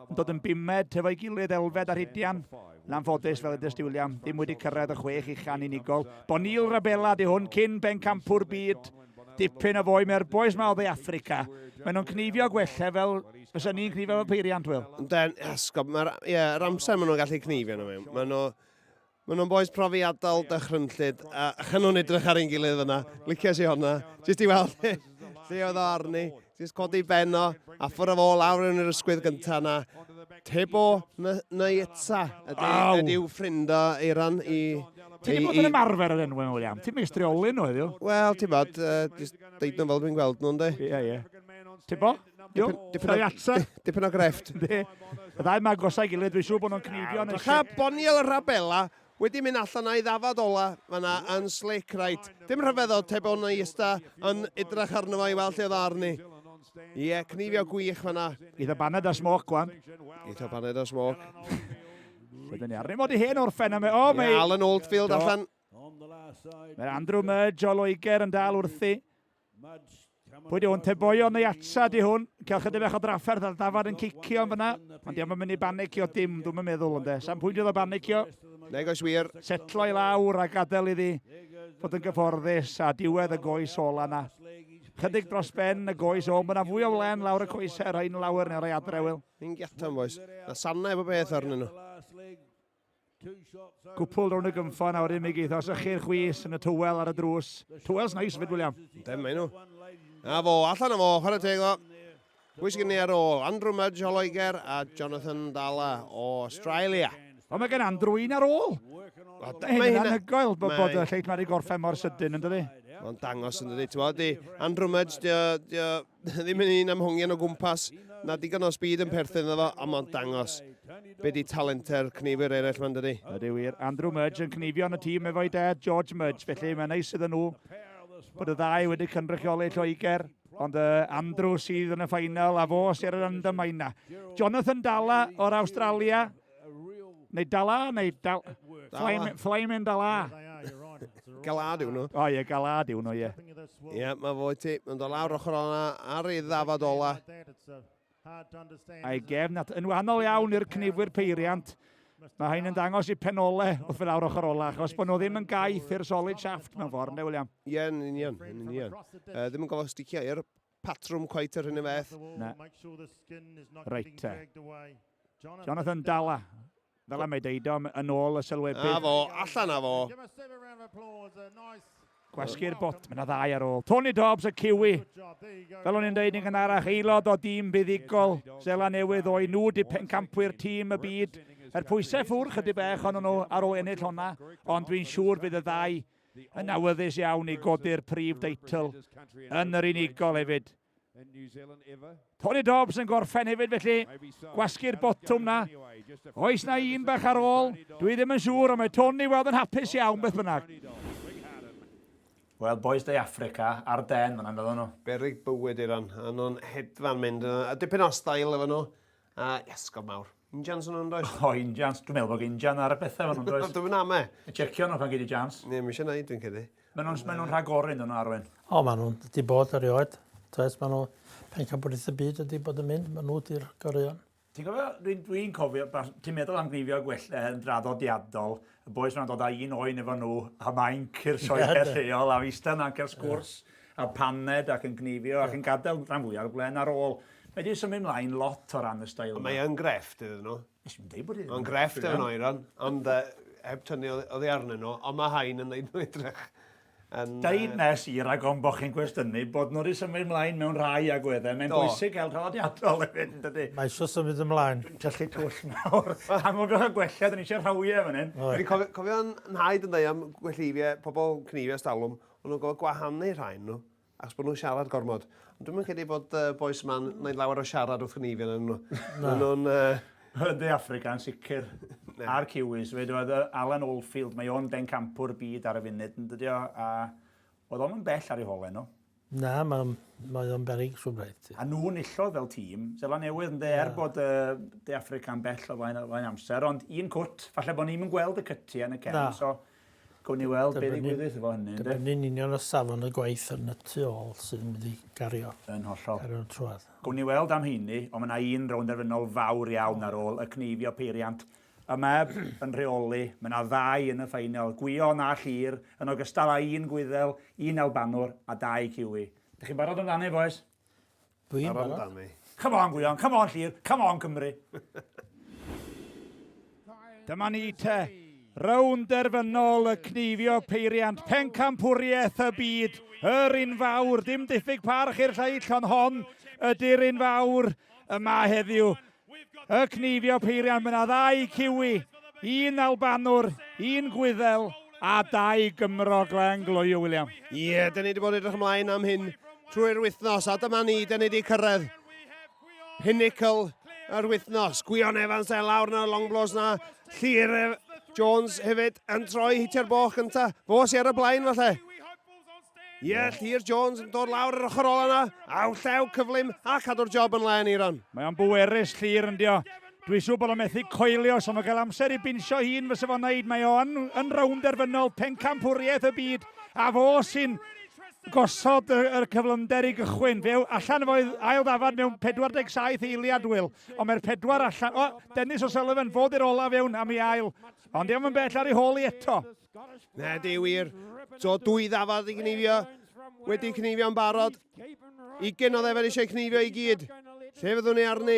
[SPEAKER 1] yn dod yn bumed hefo'i gilydd, Elfed a Rhydian. Yn anffodus, fel ydys di William, ddim wedi cyrraedd y chwech uchan unigol. Bonil Rabela di hwn, cyn bencampwr byd. Dipyn o foi, mae'r boys ma o dde Affrica. Maen nhw'n cneifio gwella fel fysa ni'n cneifio fel peiriant, Wil.
[SPEAKER 2] Ynden, esgob, mae'r yeah, yr amser maen nhw'n gallu cneifio nhw mewn. Maen nhw, Maen nhw'n bois profiadol dychrynllyd, a chan nhw'n edrych ar ein gilydd yna. Licies i honna. Jyst i weld lle, lle oedd o arni. Jyst codi ben o, a ffwrdd â fo lawr yn yr ysgwydd gyntaf yna. Tebo Nyetsa ydy, ydyw ffrind o Eiran i...
[SPEAKER 1] Ti wedi bod yn ymarfer yr enwau, William. Ti'n meistrioli nhw heddiw.
[SPEAKER 2] Wel, ti'n bod, uh, jyst deud nhw fel dwi'n gweld nhw, ynddi?
[SPEAKER 1] Ie, ie. Tebo?
[SPEAKER 2] Dipyn o, dipyn o grefft.
[SPEAKER 1] Yndi. Y ddau 'ma agosa'i gilydd, dwi'n siŵr bod nhw'n cneifio yn y
[SPEAKER 2] Cha Boniel Rabela wedi mynd allan a'i ddafad ola fanna yn slick right. Dim rhyfeddod te bod Nayesta yn edrych arno fo i weld lle oedd o arni. Ie, cneifio gwych fanna.
[SPEAKER 1] Eitha baned a smoc gwan.
[SPEAKER 2] Eitha baned a smoc.
[SPEAKER 1] Lle ni arni? Mod i hen orffen am e. O, mae...
[SPEAKER 2] Alan Oldfield allan.
[SPEAKER 1] Mae Andrew Mudge o Loegr yn dal wrthi. Pwy di hwn? Teboio neu Atsa di hwn. Cael chydig bach o drafferth a'r dafad yn cicio yn fyna. Ond diolch yn mynd i banicio dim, dwi'n meddwl, ond Sam pwynt iddo banicio.
[SPEAKER 2] Nag oes wir.
[SPEAKER 1] Setlo i lawr a gadael iddi fod yn gyfforddus a diwedd y goes ola na. Chydig dros ben y goes o, mae yna fwy o wlen lawr y coesau, rhain lawer neu rai adre, Wil.
[SPEAKER 2] Ni'n giatan, boys. Na sanau bod beth arnyn nhw.
[SPEAKER 1] Cwpwl rownd y gynffon a wedyn mi geith o sychu'r chwys yn y tywel ar y drws. Tywel's nice fyd, William.
[SPEAKER 2] Dim mae nhw. Na fo, allan o fo, chwarae teg o. Pwy sydd gen ni ar ôl? Andrew Mudge o Loegr a Jonathan Dalla o Australia.
[SPEAKER 1] Ond mae gen Andrew un ar ôl. Mae hyn anhygoel bod, bod y lleill wedi gorffen mor sydyn, yn dydi?
[SPEAKER 2] Mae'n dangos yn dydi. Ti'n bod, di Andrew Mudge, di o, di o ddim yn un am hongian o gwmpas, na digon o speed yn perthyn iddo fo, ond mae'n dangos be di talentau'r cneifwyr eraill ma'n dydi.
[SPEAKER 1] Ydy wir. Andrew Mudge yn cneifio yn y tîm efo'i dad, George Mudge, felly mae'n neis iddyn nhw bod y ddau wedi cynrychioli Lloegr, ond uh, Andrew sydd yn y ffainal a fo sydd ar yr undermine. Jonathan Dalla o'r Awstralia, neu Dalla, neu Dal... Flaming Dala.
[SPEAKER 2] Galad yw nhw.
[SPEAKER 1] O ie, Galad yw nhw, ie.
[SPEAKER 2] Ie, mae fo i ti. Mae'n dod lawr ochr o'na ar ei ddafad ola.
[SPEAKER 1] A'i gefn at, yn wahanol iawn i'r cnifwyr peiriant, mae hyn yn dangos i penole wrth fynd lawr ochr ola, achos bod nhw ddim yn gaeth i'r solid shaft mewn ffordd, ynddo William?
[SPEAKER 2] Ie, yn union, yn union. Uh, ddim yn gofod sticio i'r patrwm cweit yr hyn y fath.
[SPEAKER 1] Na. Reit te. Jonathan Dalla. Fel am ei deud o, yn ôl y sylwebydd.
[SPEAKER 2] A fo, allan a fo.
[SPEAKER 1] Gwasgu'r bot, mae yna ddau ar ôl. Tony Dobbs y Kiwi. Fel o'n i'n deud yn gynharach, aelod o dîm buddugol Seland Newydd o'i nhw di pencampwyr tîm y byd. Er pwysau ffwrdd chydig bech ond nhw ar ôl ennill honna, ond dwi'n siŵr bydd y ddau yn awyddus iawn i godi'r prif deitl yn yr unigol hefyd. Tony Dobbs yn gorffen hefyd felly, gwasgu'r botwm na. Oes na un bach ar ôl? Dwi ddim yn siŵr, ond mae Tony weld yn hapus iawn beth bynnag. Wel, boys De Affrica ar den fan'na, meddwl nhw.
[SPEAKER 2] Beryg bywyd i ran, a nhw'n hedfan mynd, a dipyn o stael efo nhw, a iasgob mawr. Injans yn nhw'n does?
[SPEAKER 1] O, injans. Dwi'n meddwl bod injan ar y pethau fan nhw'n does?
[SPEAKER 2] Dwi'n ame.
[SPEAKER 1] Checio nhw pan gei di jans.
[SPEAKER 2] Ne, mi eisiau neud, dwi'n credu.
[SPEAKER 1] Maen nhw'n ma nhw rhagori yn nhw, Arwyn.
[SPEAKER 3] O, maen nhw'n wedi bod erioed. Does, maen nhw pencampwriaeth y byd wedi bod yn mynd, maen nhw wedi'r goreuon.
[SPEAKER 1] Ti'n cofio, dwi'n dwi cofio, ti'n meddwl am gneifio gwella yn draddodiadol, y boys ma'n dod â un oen efo nhw, a mainc i'r sioeau lleol, a eistedd yna'n cael sgwrs, a paned ac yn gneifio, ac yn gadael rhan fwyaf o'r gwlen ar ôl. Mae wedi symud mlaen lot o ran y steil.
[SPEAKER 2] Mae yn grefft iddyn nhw.
[SPEAKER 1] Nes i'm deud bod
[SPEAKER 2] i ddim. Mae'n grefft efo nhw, Eiron, ond uh, heb tynnu oddi arnyn nhw, ond mae hain yn neud nhw edrych yn...
[SPEAKER 1] Deud nes i rhag ofn bod chi'n cwestiynu bod nhw wedi symud mlaen mewn rhai agweddau. Mae'n bwysig cael traddodiadol hefyd, yn dydy?
[SPEAKER 3] Mae eisiau symud ymlaen.
[SPEAKER 1] Dwi'n tyllu twll mawr. Am fod o'ch gwella, dyn ni eisiau rhawiau fan hyn.
[SPEAKER 2] Dwi'n cofio, cofio'n nhaid yn dweud am gwelleifiau, pobl cneifio stalwm, o'n nhw'n gofio gwahanu rhain nhw. Achos bod nhw'n siarad gormod. Ond dwi'm yn credu bod uh, bois yma'n gwneud lawer o siarad wrth gneifio yn nhw. Na. Nhw'n... Uh...
[SPEAKER 1] De Affrica yn sicr. A'r Kiwis. Fe dweud Alan Oldfield, mae o'n bencampwr byd ar y funud, yn dydio, a oedd o'n bell ar ei holen nhw.
[SPEAKER 3] Na, mae, mae o'n berig siwr braidd.
[SPEAKER 1] A nhw nillodd fel tîm, Seland Newydd, ynddo, er bod uh, De Affrica'n bell o flaen, o flaen amser, ond un cwt, falle bod ni'n gweld y cytiau yn y cefn, so Gawn ni weld be ddigwyddith efo hynny, yndê?
[SPEAKER 3] Dibynnu'n union o safon y gwaith yn y tu ôl sydd yn mynd i gario.
[SPEAKER 1] Yn hollol.
[SPEAKER 3] Cario nhw trwadd.
[SPEAKER 1] Gawn ni weld am heini, ond mae yna un rownd derfynol fawr iawn ar ôl y cneifio peiriant. Y meb yn rheoli, mae yna ddau yn y ffeinal, Gwion a Llŷr, yn ogystal â un Gwyddel, un Albanwr a dau Kiwi. Dych chi'n barod amdani, bois?
[SPEAKER 3] Dwi'n barod.
[SPEAKER 2] Amdani.
[SPEAKER 1] Come on, Gwion, come on, Llyr, come on, Cymru. Dyma ni te. Rownd derfynol y cneifio peiriant, pencampwriaeth y byd, yr un fawr, dim diffyg parch i'r lleill, ond hon ydy'r un fawr yma heddiw. Y cneifio peiriant, mae yna ddau Kiwi, un Albanwr, un Gwyddel a dau Gymro Glenn Gloyw, William.
[SPEAKER 2] Ie, yeah, dyn ni wedi bod edrych ymlaen am hyn trwy'r wythnos, a dyma ni, dyn ni wedi cyrraedd pinnacle yr wythnos. Gwion Evans e lawr na, long blows na, Llyr Jones hefyd yn troi hitio'r boch gynta. Fo sy ar y blaen falle. Ie, yeah, Llyr Jones yn dod lawr yr ochr ola yna. Aw, llew cyflym a cadw'r job yn len, Iron.
[SPEAKER 1] Mae o'n bwerus, Llyr, yn dio. Dwi'n siŵr bod o'n methu coelio, so mae'n cael amser i binsio hun fysa fo'n neud. Mae o'n yn rownd derfynol, pencampwriaeth y byd, a fo sy'n gosod y, yr cyflymder i gychwyn. Fe allan efo'i ail ddafad mewn 47 eiliad, Will. Ond mae'r pedwar allan. O, Dennis O'Sullivan, fod i'r olaf fewn am ei ail. Ond diolch yn bell ar ei hôl i eto.
[SPEAKER 2] Na, di wir. So, dwy ddafad i gneifio. Wedi cneifio'n barod. Ugain o ddefed eisiau cneifio i gyd. Lle fyddwn ni arni?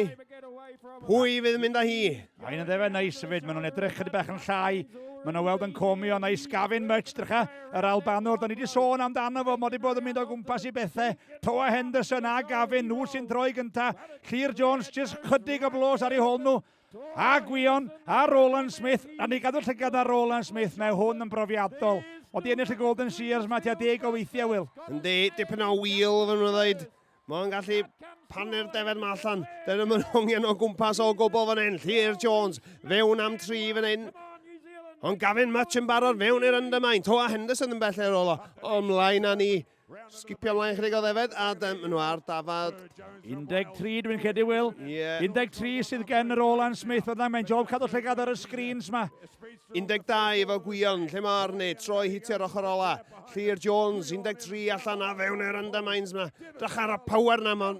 [SPEAKER 2] Pwy fydd yn mynd â hi?
[SPEAKER 1] A un yn ddefed neis hefyd. Maen nhw'n edrych chydig bach yn llai. Maen nhw'n weld yn comio neis. Gavin Mutch, drycha, yr Albanwr. Da ni wedi sôn amdano fo. Mae wedi bod yn mynd o gwmpas i bethau. Toa Henderson a Gavin, nhw sy'n troi gynta. Llyr Jones, jyst chydig o blos ar ei hôl nhw. A Gwion, a Roland Smith, a ni gadw llygad ar Roland Smith, mae hwn yn brofiadol. O di ennill y Golden Shears mae tua deg o weithiau, Will.
[SPEAKER 2] Yndi, dipyn o wheel, fy nhw'n dweud. Mae'n gallu panu'r defed ma allan. Dyna nhw'n hongian o gwmpas o gwbl fan hyn. Llyr Jones, fewn am tri fan hyn. Ond Gavin Mutch yn barod fewn i'r undermine. Toa Henderson yn bell ar ôl o. Ymlaen â ni. Sgipio ymlaen chydig o ddefed, a maen nhw ar dafad.
[SPEAKER 1] 13 dwi'n credu, Will.
[SPEAKER 2] Yeah.
[SPEAKER 1] 13 sydd gen Roland Smith yna. Mae'n job cadw llygad ar y screens ma.
[SPEAKER 2] 12 efo Gwion, lle mae arni, troi hitio'r ochr ola. Llyr Jones, 13 allan a fewn i'r undermines ma. Drach ar y power na, mae'n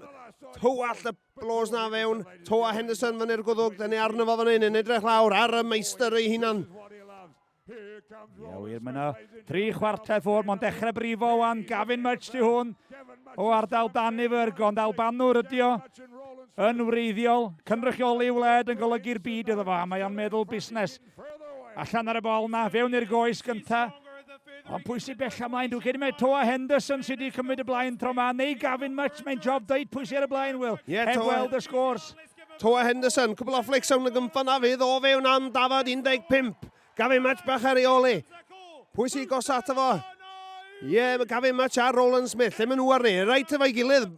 [SPEAKER 2] tywallt y blos na fewn. Toa Henderson fyny'r gwddwg, dyn ni arno fo fan hyn, yn edrych lawr ar y meistr ei hunan.
[SPEAKER 1] Ie, wir, mae yna 3 chwarter ffwrdd, mae'n dechrau brifo wan, Gavin Mutch di hwn, o ardal Dannevirke, ond Albanwr ydi o, yn wreiddiol, cynrychioli wled yn golygu'r byd iddo fo, a mae o'n meddwl busnes. Allan ar y bol na, fewn i'r goes gynta, ond pwy sy'n bell ymlaen, dwi'n credu mae Toa Henderson sydd wedi cymryd y blaen tro ma, neu Gavin Mutch, mae'n job dweud pwy sydd ar y blaen, Will,
[SPEAKER 2] yeah,
[SPEAKER 1] heb
[SPEAKER 2] Toa...
[SPEAKER 1] weld y sgors.
[SPEAKER 2] Toa Henderson, cwbl o flics o'n y gymffon na fydd o fewn am dafad 15. Gavin Mutch bach ar ei ôl i. Pwy sy'n gosa ato fo? Ie, yeah, mae Gavin Mutch a Roland Smith. Lle maen nhw arni? Reit efo'i gilydd.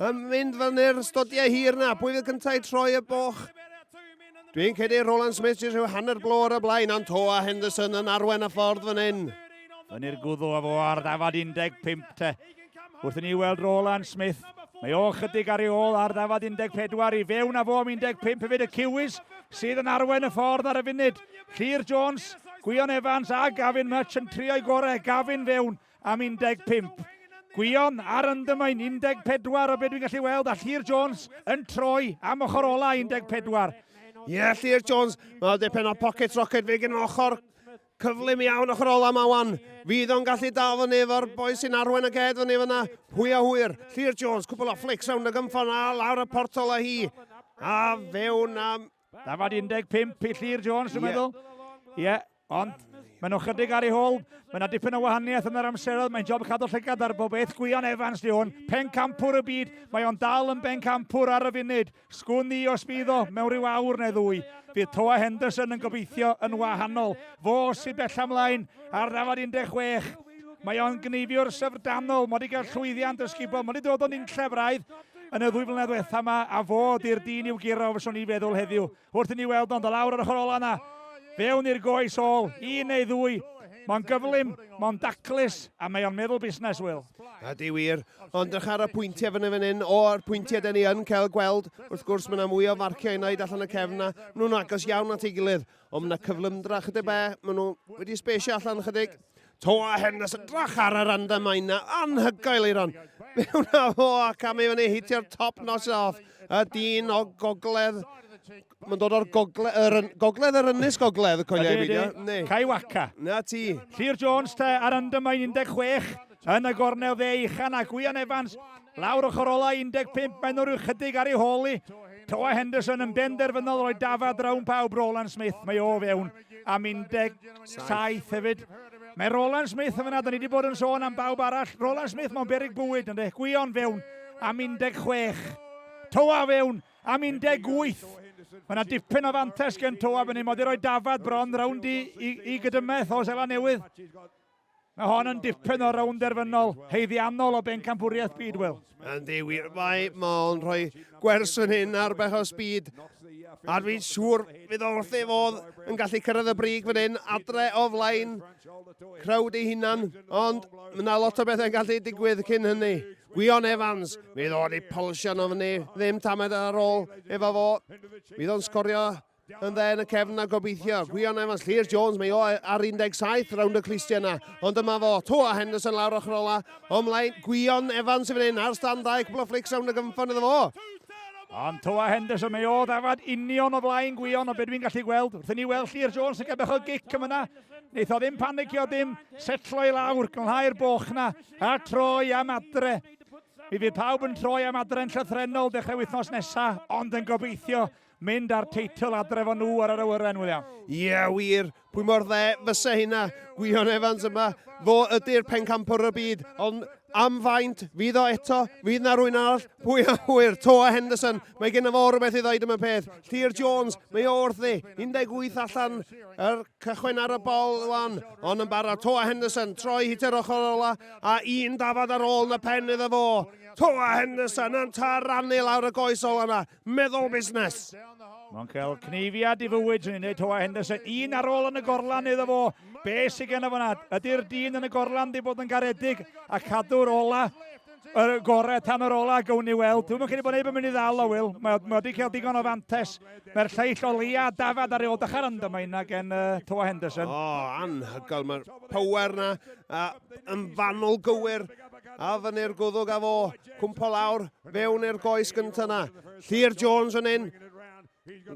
[SPEAKER 2] Yn mynd fyny'r stodiau hir na. Pwy fydd cyntaf i troi y boch? Dwi'n credu Roland Smith jyst rhyw hanner blo ar y blaen, ond Toa Henderson yn arwen y ffordd fan hyn.
[SPEAKER 1] Fyny'r gwddw a fo ar ddafad 15 te. Wrth i ni weld Roland Smith, mae o chydig ar ei ôl ar ddafad 14 i fewn a fo am 15 hefyd y Kiwis sydd yn arwen y ffordd ar y funud. Llyr Jones, Gwion Evans a Gavin Mutch yn trio'i gorau. Gavin fewn am 15. Gwion ar undermine 14 o beth dwi'n gallu weld a Llyr Jones yn troi am ochr ola 14.
[SPEAKER 2] Ie, yeah, Llyr Jones, mae dipyn o pocket rocket fe gen ochr cyflym iawn ochr ola ma wan. Fydd o'n gallu dal fyny efo'r boi sy'n arwen y ged fyny fyna. Pwy a hwyr. Llyr Jones, cwbl o flicks round y gymffon a lawr y portol a hi. A fewn am...
[SPEAKER 1] Dafad 15 i Llyr Jones, dwi'n meddwl. Ie, yeah, ond maen nhw chydig ar ei hôl. Mae yna dipyn o wahaniaeth yn yr amseroedd. Mae'n job cadw llygad ar bob beth. Gwion Evans di hwn, pencampwr y byd. Mae o'n dal yn bencampwr ar y funud. Sgwn i os bydd o mewn rhyw awr neu ddwy. Fydd Toa Henderson yn gobeithio yn wahanol. Fo sy'n bell ymlaen ar ddafad 16. Mae o'n gneifiwr syfrdanol. Mae wedi cael llwyddiant ysgubol. Mae wedi dod o'n unlle braidd yn y ddwy flynedd ddiwetha yma, a fo di'r dyn i'w guro fyswn i'n feddwl heddiw. Wrth i ni weld o'n dod lawr ar ochr ola yna, fewn i'r goes ôl, un neu ddwy. Mae'n gyflym, mae'n daclus, a mae o'n meddwl busnes, Will.
[SPEAKER 2] Ydy wir, ond drych ar y pwyntiau fyny fan hyn, o'r pwyntiau dyn ni yn cael gweld, wrth gwrs mae yna mwy o farciau i wneud allan y cefn na, maen nhw'n agos iawn at ei gilydd, ond mae yna cyflymdra chydig be, maen nhw wedi sbeisio allan chydig. Toa Henderson, drach ar yr undermine na, anhygoel Eiron. Mewn â fo ac am ei fyny hitio'r top notch off. Y dyn o gogledd, mae'n dod o'r gogledd, yr, gogledd yr ynys gogledd, coelio i beidio.
[SPEAKER 1] Kaiwaka.
[SPEAKER 2] Na ti.
[SPEAKER 1] Llyr Jones te ar undermine 16 yn y gornel dde uchan a Gwion Evans lawr ochr ola 15, mae'n nhw rhyw chydig ar ei hôl i. Toa Henderson yn benderfynol roi dafad rawn pawb Roland Smith, mae o fewn am 17 hefyd. Mae Roland Smith yn fyna, da ni wedi bod yn sôn am bawb arall. Roland Smith mewn berig bwyd, ynddo? Gwion fewn am 16. Toa fewn am 18. Mae yna dipyn o fantes gen Toa fan hyn. Mae wedi rhoi dafad bron rownd i, i, i gydymeth o Seland Newydd. Mae hon yn dipyn o rownd derfynol, haeddiannol o bencampwriaeth byd, Will.
[SPEAKER 2] Yndi, wir, mae o'n rhoi gwers yn hyn ar bech o speed. A dwi'n siŵr fydd o wrth ei fodd yn gallu cyrraedd y brig fan hyn, adre o flaen crowd ei hunan, ond mae yna lot o bethau'n gallu digwydd cyn hynny. Gwion Evans, fydd o wedi polsio nhw fyny, ddim tamed ar ôl efo fo. Fydd o'n sgorio yn dde yn y cefn a gobeithio. Gwion Evans, Llyr Jones, mae o ar 17 rownd y clustiau yna. Ond dyma fo, Toa Henderson lawr ochr ola. O mlaen, Gwion Evans i fan hyn ar stand 2, cwbl o flics rownd y gynffon iddo fo.
[SPEAKER 1] Ond Toa Henderson, mae o ddafad union o flaen Gwion o beth dwi'n gallu gweld. Wrth i ni weld Llyr Jones yn gael bach o gic yma yna. Neith o ddim panicio dim, setlo i lawr, glanhau'r boch na, a troi am adre. Mi fydd pawb yn troi am adre'n llythrennol dechrau wythnos nesaf, ond yn gobeithio mynd â'r teitl adre fo nhw ar yr awyren, William.
[SPEAKER 2] Ie, yeah, wir. Pwy mor dde fysa hynna? Gwion Evans yma. Fo ydy'r pencampwr y byd. Ond am faint, fydd o eto, fydd na rwy'n arall, pwy a hwyr, Toa Henderson, mae gen fo rhywbeth i ddweud am y peth. Llyr Jones, mae o wrthi, 18 allan, yr cychwyn ar y bol wan, ond yn barod, Toa Henderson, troi hit yr ochr ola, a un dafad ar ôl na pen iddo fo. Toa Henderson yn tarannu lawr y goes ola yna, Meddwl busnes.
[SPEAKER 1] Mae'n cael cneifiad i fywyd, swn i'n dweud, Toa Henderson. Un ar ôl yn y gorlan iddo fo. Be sydd gen fo na? Ydy'r dyn yn y gorlan di bod yn garedig a cadw'r ola, y gorau tan yr ola, gawn ni weld. Dwi'n credu bod neb yn mynd i ddal o, Will. Mae mae wedi cael digon o fantes. Mae'r lleill o leia dafad ar ei ôl. Dychar undermine na gen uh, Toa Henderson.
[SPEAKER 2] O, oh, anhygoel. Mae'r power na a, yn fanwl gywir. A fyny'r gwddwg a fo. Cwmpo lawr, fewn i'r goes gyntaf na. Llyr Jones yn un.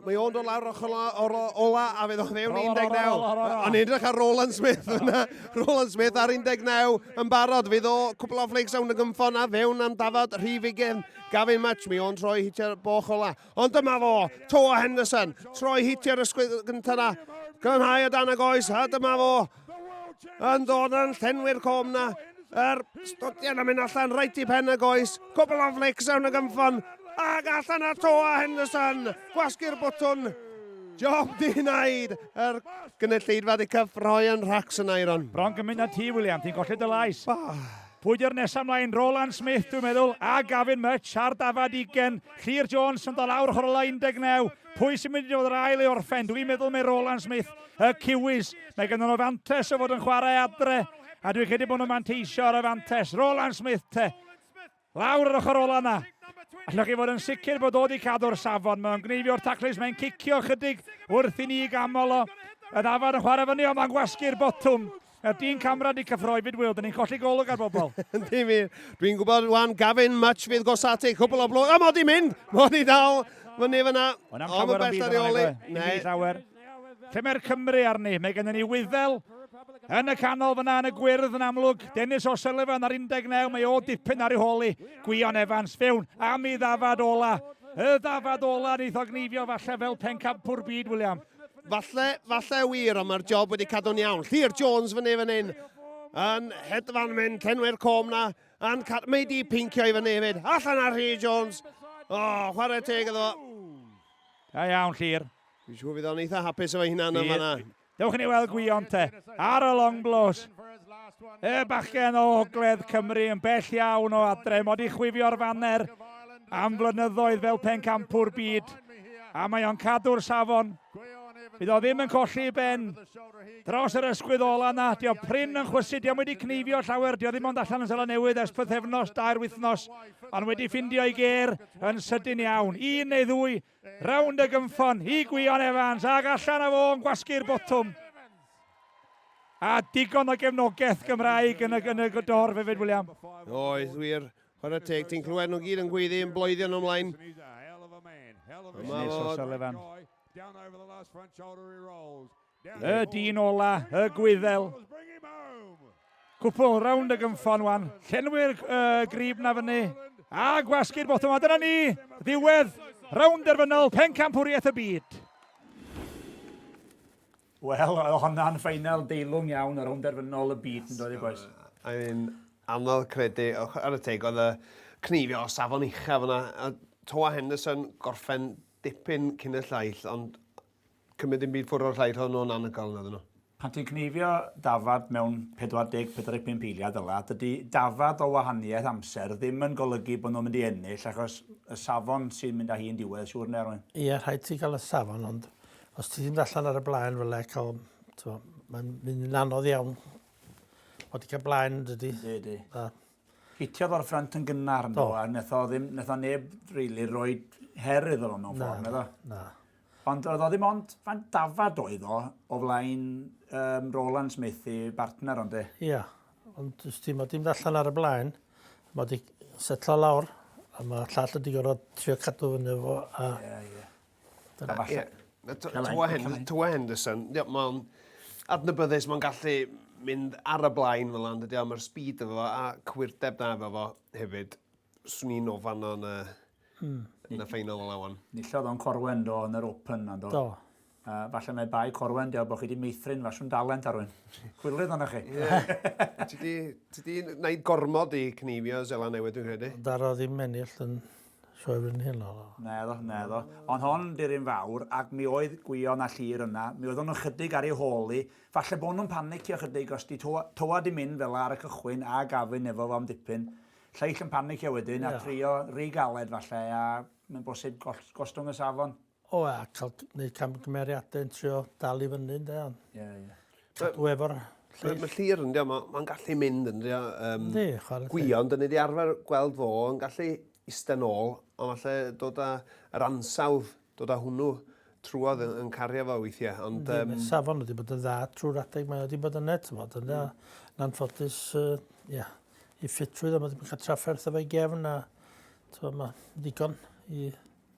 [SPEAKER 2] Mae o'n dod lawr ochr o'r ola a fydd o'n fewn 19. O'n edrych ar Roland Smith yna. Roland Smith ar 19 yn barod. Fydd o cwpl o flakes awn y gymffon a fewn am dafod rhif 20. Gavin Much, mae o'n troi hitio'r boch ola. Ond dyma fo, Toa Henderson, troi hitio'r ysgwydd gyntaf na. Gynhau o dan y goes, a dyma fo. Yn dod yn llenwi'r com na. Yr stodian yn mynd allan reit i pen y goes. Cwbl o flics mewn y gymffon. Ac allan ar Toa Henderson. Gwasgu'r bwtwn. Job di wneud. Yr gynulleidfa di cyffroi yn rhacs yn Iron.
[SPEAKER 1] Bron gymaint na ti, William. Ti'n colli dy lais. Pwy di'r nesaf mlaen? Roland Smith, dwi'n meddwl, a Gavin Much ar dafad 20. Llyr Jones yn dod lawr ochr ola 19. Pwy sy'n mynd i fod yr ail i orffen? Dwi'n meddwl mae Roland Smith, y Kiwis. Mae gen nhw fantes o fod yn chwarae adre, a dwi'n credu bod nhw'n manteisio ar y fantes. Roland Smith te, lawr yr ochr ola na. Allwch chi fod yn sicr bod o wedi cadw'r safon. Mae'n gneifio'r taclus, mae'n cicio chydig wrth i ni gamol o. Y ddafad yn chwarae fyny, ond mae'n gwasgu'r botwm. Mae'r dyn camera di cyffroi fyd Wil, dyn ni'n colli golwg ar bobl.
[SPEAKER 2] Yndi mi. Dwi'n gwybod wan Gavin Much fydd gosati cwbl o blo. A mod i mynd! Mod i dal fyny fyna.
[SPEAKER 1] Ond am llawer yn byd yna, nag oe? Llawer. Lle mae'r Cymru arni? Mae gennym ni Wyddel yn y canol fyna yn y gwyrdd yn amlwg. Dennis O'Sullivan ar 19, mae o dipyn ar ei hôl i. Gwion Evans fewn am ei ddafad ola. Y ddafad ola wneith o gneifio falle fel pencampwr byd, William.
[SPEAKER 2] Falle, falle wir, ond mae'r job wedi cadw'n iawn. Llyr Jones fyny fan hyn, yn hedfan mynd, llenwi'r com na, yn cad... Mae di pincio i fyny hefyd. Allan ar Rhys Jones. O, oh, chwarae teg iddo.
[SPEAKER 1] Da iawn, Llyr.
[SPEAKER 2] Dwi'n siŵr fydd o'n eitha hapus efo hunan yn fanna.
[SPEAKER 1] Dewch i ni weld Gwion te, ar y long blows. Y bachgen o Ogledd Cymru yn bell iawn o adre, mod i chwifio'r faner am flynyddoedd fel pencampwr byd. A mae o'n cadw'r safon. Bydd o ddim yn colli i ben dros yr ysgwydd ola na. Dio prin yn chwysu, dio wedi cneifio llawer, dio ddim ond allan yn Seland Newydd ers pythefnos, dair wythnos, ond wedi ffindio ei ger yn sydyn iawn. Un neu ddwy Rownd y gynffon i Gwion Evans ac allan â fo yn gwasgu'r botwm. A digon o gefnogaeth Gymraeg yn y, yn y dorf hefyd, William.
[SPEAKER 2] Oes, wir. Chwarae teg, ti'n clywed nhw gyd yn gweiddi yn bloeddio nhw ymlaen.
[SPEAKER 1] Yma fod. Y dyn ola, y Gwyddel. Cwpl rownd y gynffon wan. Llenwi'r uh, grib na fyny. A gwasgu'r botwm. A dyna ni, ddiwedd rownd derfynol pencampwriaeth y byd. Wel, oedd honna'n ffeinal deilwng iawn ar rownd derfynol y byd yn dod i boes.
[SPEAKER 2] I mean, anodd credu, ar y teg, oedd y cneifio o safon uchaf yna. A Toa Henderson gorffen dipyn cyn y llaill, ond Cymryd dim byd ffwrdd o'r llai rhon nhw'n anhygoel yn nhw.
[SPEAKER 1] Pan ti'n cneifio dafad mewn 40, 45 eiliad fel 'a, dydy dafad o wahaniaeth amser ddim yn golygu bod nhw'n mynd i ennill achos y safon sy'n mynd â hi'n diwedd siŵr ynde Arwyn?
[SPEAKER 3] Ie, rhaid ti gael y safon ond os ti ddim allan ar y blaen fel 'e cael, t'mo', mae'n mynd yn anodd iawn. Mod i cael blaen yn dydi?
[SPEAKER 1] Yndi, yndi. A Hitiodd o'r ffrynt yn gynnar yndo? Do. A wnaeth o ddim, wnaeth o neb rili roi her iddo fo mewn ffordd, naddo?
[SPEAKER 3] Na.
[SPEAKER 1] Ond oedd o ddim ond fan dafad oedd o o flaen um, Roland Smith i bartner ond e.
[SPEAKER 3] Ia, ond os ti, mae dim allan ar y blaen, mae di setlo lawr, a mae llall wedi gorfod trio cadw fyny fo. A...
[SPEAKER 1] Ie, ie.
[SPEAKER 2] A falle... Tua Henderson, mae'n adnabyddus, mae'n gallu mynd ar y blaen fel yna, dydy o, mae'r speed efo fo a cywirdeb da efo fo hefyd. Swn i'n ofan o'n y, mm. yn y ffeinal fel awan.
[SPEAKER 1] Nillodd o'n Corwen do yn yr Open na do.
[SPEAKER 3] Do.
[SPEAKER 1] Uh, falle mae bai Corwen dio bod chi wedi meithrin fasiwn dalent Arwyn. Chwilydd o'na chi.
[SPEAKER 2] Yeah. ti di, ti di wneud gormod i cneifio Seland Newydd dwi'n credu.
[SPEAKER 3] Daro ddim ennill yn Sioe Frenhinol.
[SPEAKER 1] Naddo, naddo. Ond hon di'r un fawr, ac mi oedd Gwion a Llyr yna, mi oedden nhw'n chydig ar ei hôl hi. Falle bod nhw'n panicio chydig os di Toa, Toa di mynd fel ar y cychwyn a Gavin efo fo am dipyn. Lleill yn panicio wedyn yeah. a trio rhy galed falle a mae'n bosib gostwng y safon.
[SPEAKER 3] O, a cael gwneud camgymeriadau yn trio dal i fyny, ynde, ond...
[SPEAKER 1] Ie, ie.
[SPEAKER 3] Cadw efo'r
[SPEAKER 2] lleill. Mae Llyr, ynddi, mae'n gallu mynd, ynddi.
[SPEAKER 3] Yndi, chwarae teg.
[SPEAKER 2] Gwion, dyn ni wedi arfer gweld fo yn gallu iste nôl, ond falle dod â yr ansawdd, dod â hwnnw trwodd yn, yn cario fo weithiau. Ond,
[SPEAKER 3] um... Safon wedi bod yn dda trwy'r adeg mae wedi bod yn net, mod, ynddi. Mm. Yn anffodus, uh, yeah, i ffitrwydd, ond mae wedi cael trafferth efo'i gefn, a mae ddigon i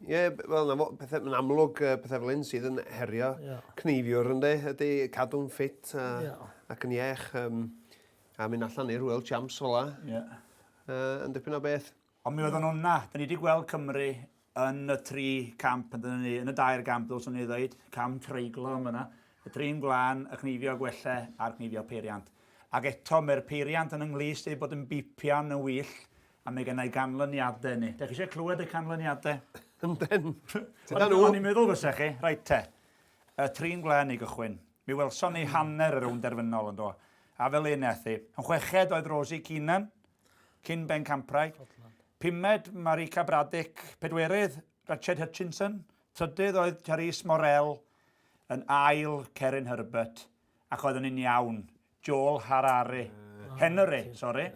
[SPEAKER 2] Ie, wel, na fo, pethau, mae'n amlwg pethau fel hyn sydd yn herio yeah. cneifiwr, ynddi, ydy cadw'n ffit a, yeah. ac yn iech, um, a mynd allan i'r World Champs fel la.
[SPEAKER 1] Yeah.
[SPEAKER 2] Yn dipyn o beth.
[SPEAKER 1] Ond mi oedden nhw'n na, da ni wedi gweld Cymru yn y tri camp, yn ni, yn y dair gamp, ddylswn ni ddweud, cam treiglo yn fyna, y trin gwlân, y cneifio gwelle a'r cneifio peiriant. Ac eto mae'r peiriant yn ynglys ei bod yn bipian yn wyllt, A mae gennau ganlyniadau ni. Dach chi eisiau clywed y canlyniadau?
[SPEAKER 2] Yndyn.
[SPEAKER 1] Dyna nhw. O'n i'n meddwl fysa chi. Reit te. Y trin gwlân i gychwyn. Mi welson ni hanner y rownd derfynol yn do. A fel un aeth hi. Yn chweched oedd Rosie Keenan, cyn Ben Camprau. Pumed, Marika Bradic. Pedwerydd, Richard Hutchinson. Trydydd oedd Therese Morel. Yn ail, Cerin Herbert. Ac oedd yn un iawn. Joel Harari, Henry, sori,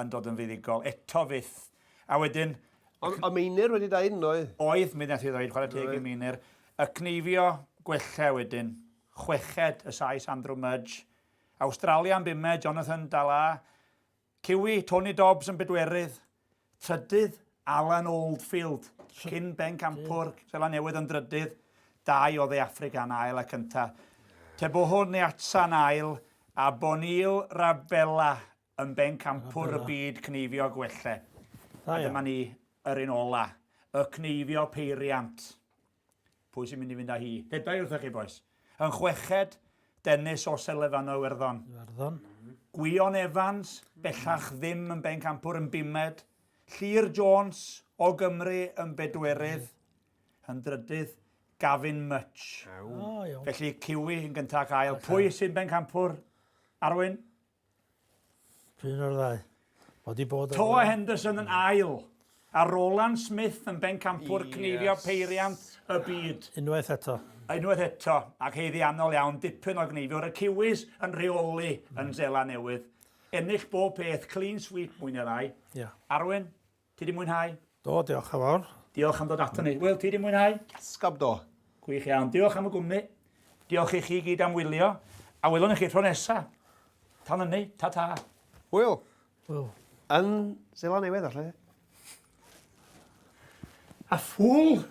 [SPEAKER 1] yn dod yn fuddugol, eto fyth. A wedyn...
[SPEAKER 2] Ond o Meinir wedi dweud yn oedd?
[SPEAKER 1] Oedd, mi wnaeth i ddweud, chwarae teg i Meinir. Y cneifio gwella wedyn, chweched y Sais Andrew Mudge, Awstralia yn bumed, Jonathan Dalla, Kiwi, Tony Dobbs yn bedwerydd, trydydd, Alan Oldfield, cyn bencampwr Seland Newydd yn drydydd, dau o Dde Affrica yn ail a cynta. Teboho Neatsa yn ail, a Bonil Rabela yn bencampwr y byd cneifio gwelle. A dyma ni yr un ola, y cneifio peiriant. Pwy sy'n mynd i fynd â hi? Deda i wrthych chi, bois. Yn chweched, Dennis O'Sullivan o Iwerddon.
[SPEAKER 3] Iwerddon.
[SPEAKER 1] Gwion Evans, bellach ddim yn bencampwr, yn bumed. Llyr Jones o Gymru yn bedwerydd. Yn drydydd, Gavin Mutch.
[SPEAKER 3] Oh, iawn.
[SPEAKER 1] Felly, Kiwi yn gyntaf ac ail. Pwy sy'n bencampwr? Arwyn?
[SPEAKER 3] P'un o'r ddau? Mae 'di bod...
[SPEAKER 1] Toa Henderson yn ail, a Roland Smith yn bencampwr yes. cneifio peiriant y byd.
[SPEAKER 3] Unwaith eto.
[SPEAKER 1] Unwaith eto, ac haeddiannol iawn, dipyn o gneifiwr. Y Kiwis yn rheoli yn Seland Newydd. Ennill bob peth, clean sweep mwy neu lai.
[SPEAKER 3] Yeah.
[SPEAKER 1] Arwyn, Ti 'di mwynhau?
[SPEAKER 3] Do, diolch yn fawr.
[SPEAKER 1] Diolch am ddod ato ni. Wil, ti 'di mwynhau?
[SPEAKER 2] Esgob do.
[SPEAKER 1] Gwych iawn. Diolch am y gwmni. Diolch i chi gyd am wylio. A welwn ni chi tro nesa. Tan hynny, ta ta.
[SPEAKER 2] Hwyl.
[SPEAKER 3] Hwyl.
[SPEAKER 2] Yn Seland Newydd, falle.
[SPEAKER 1] A ffŵl!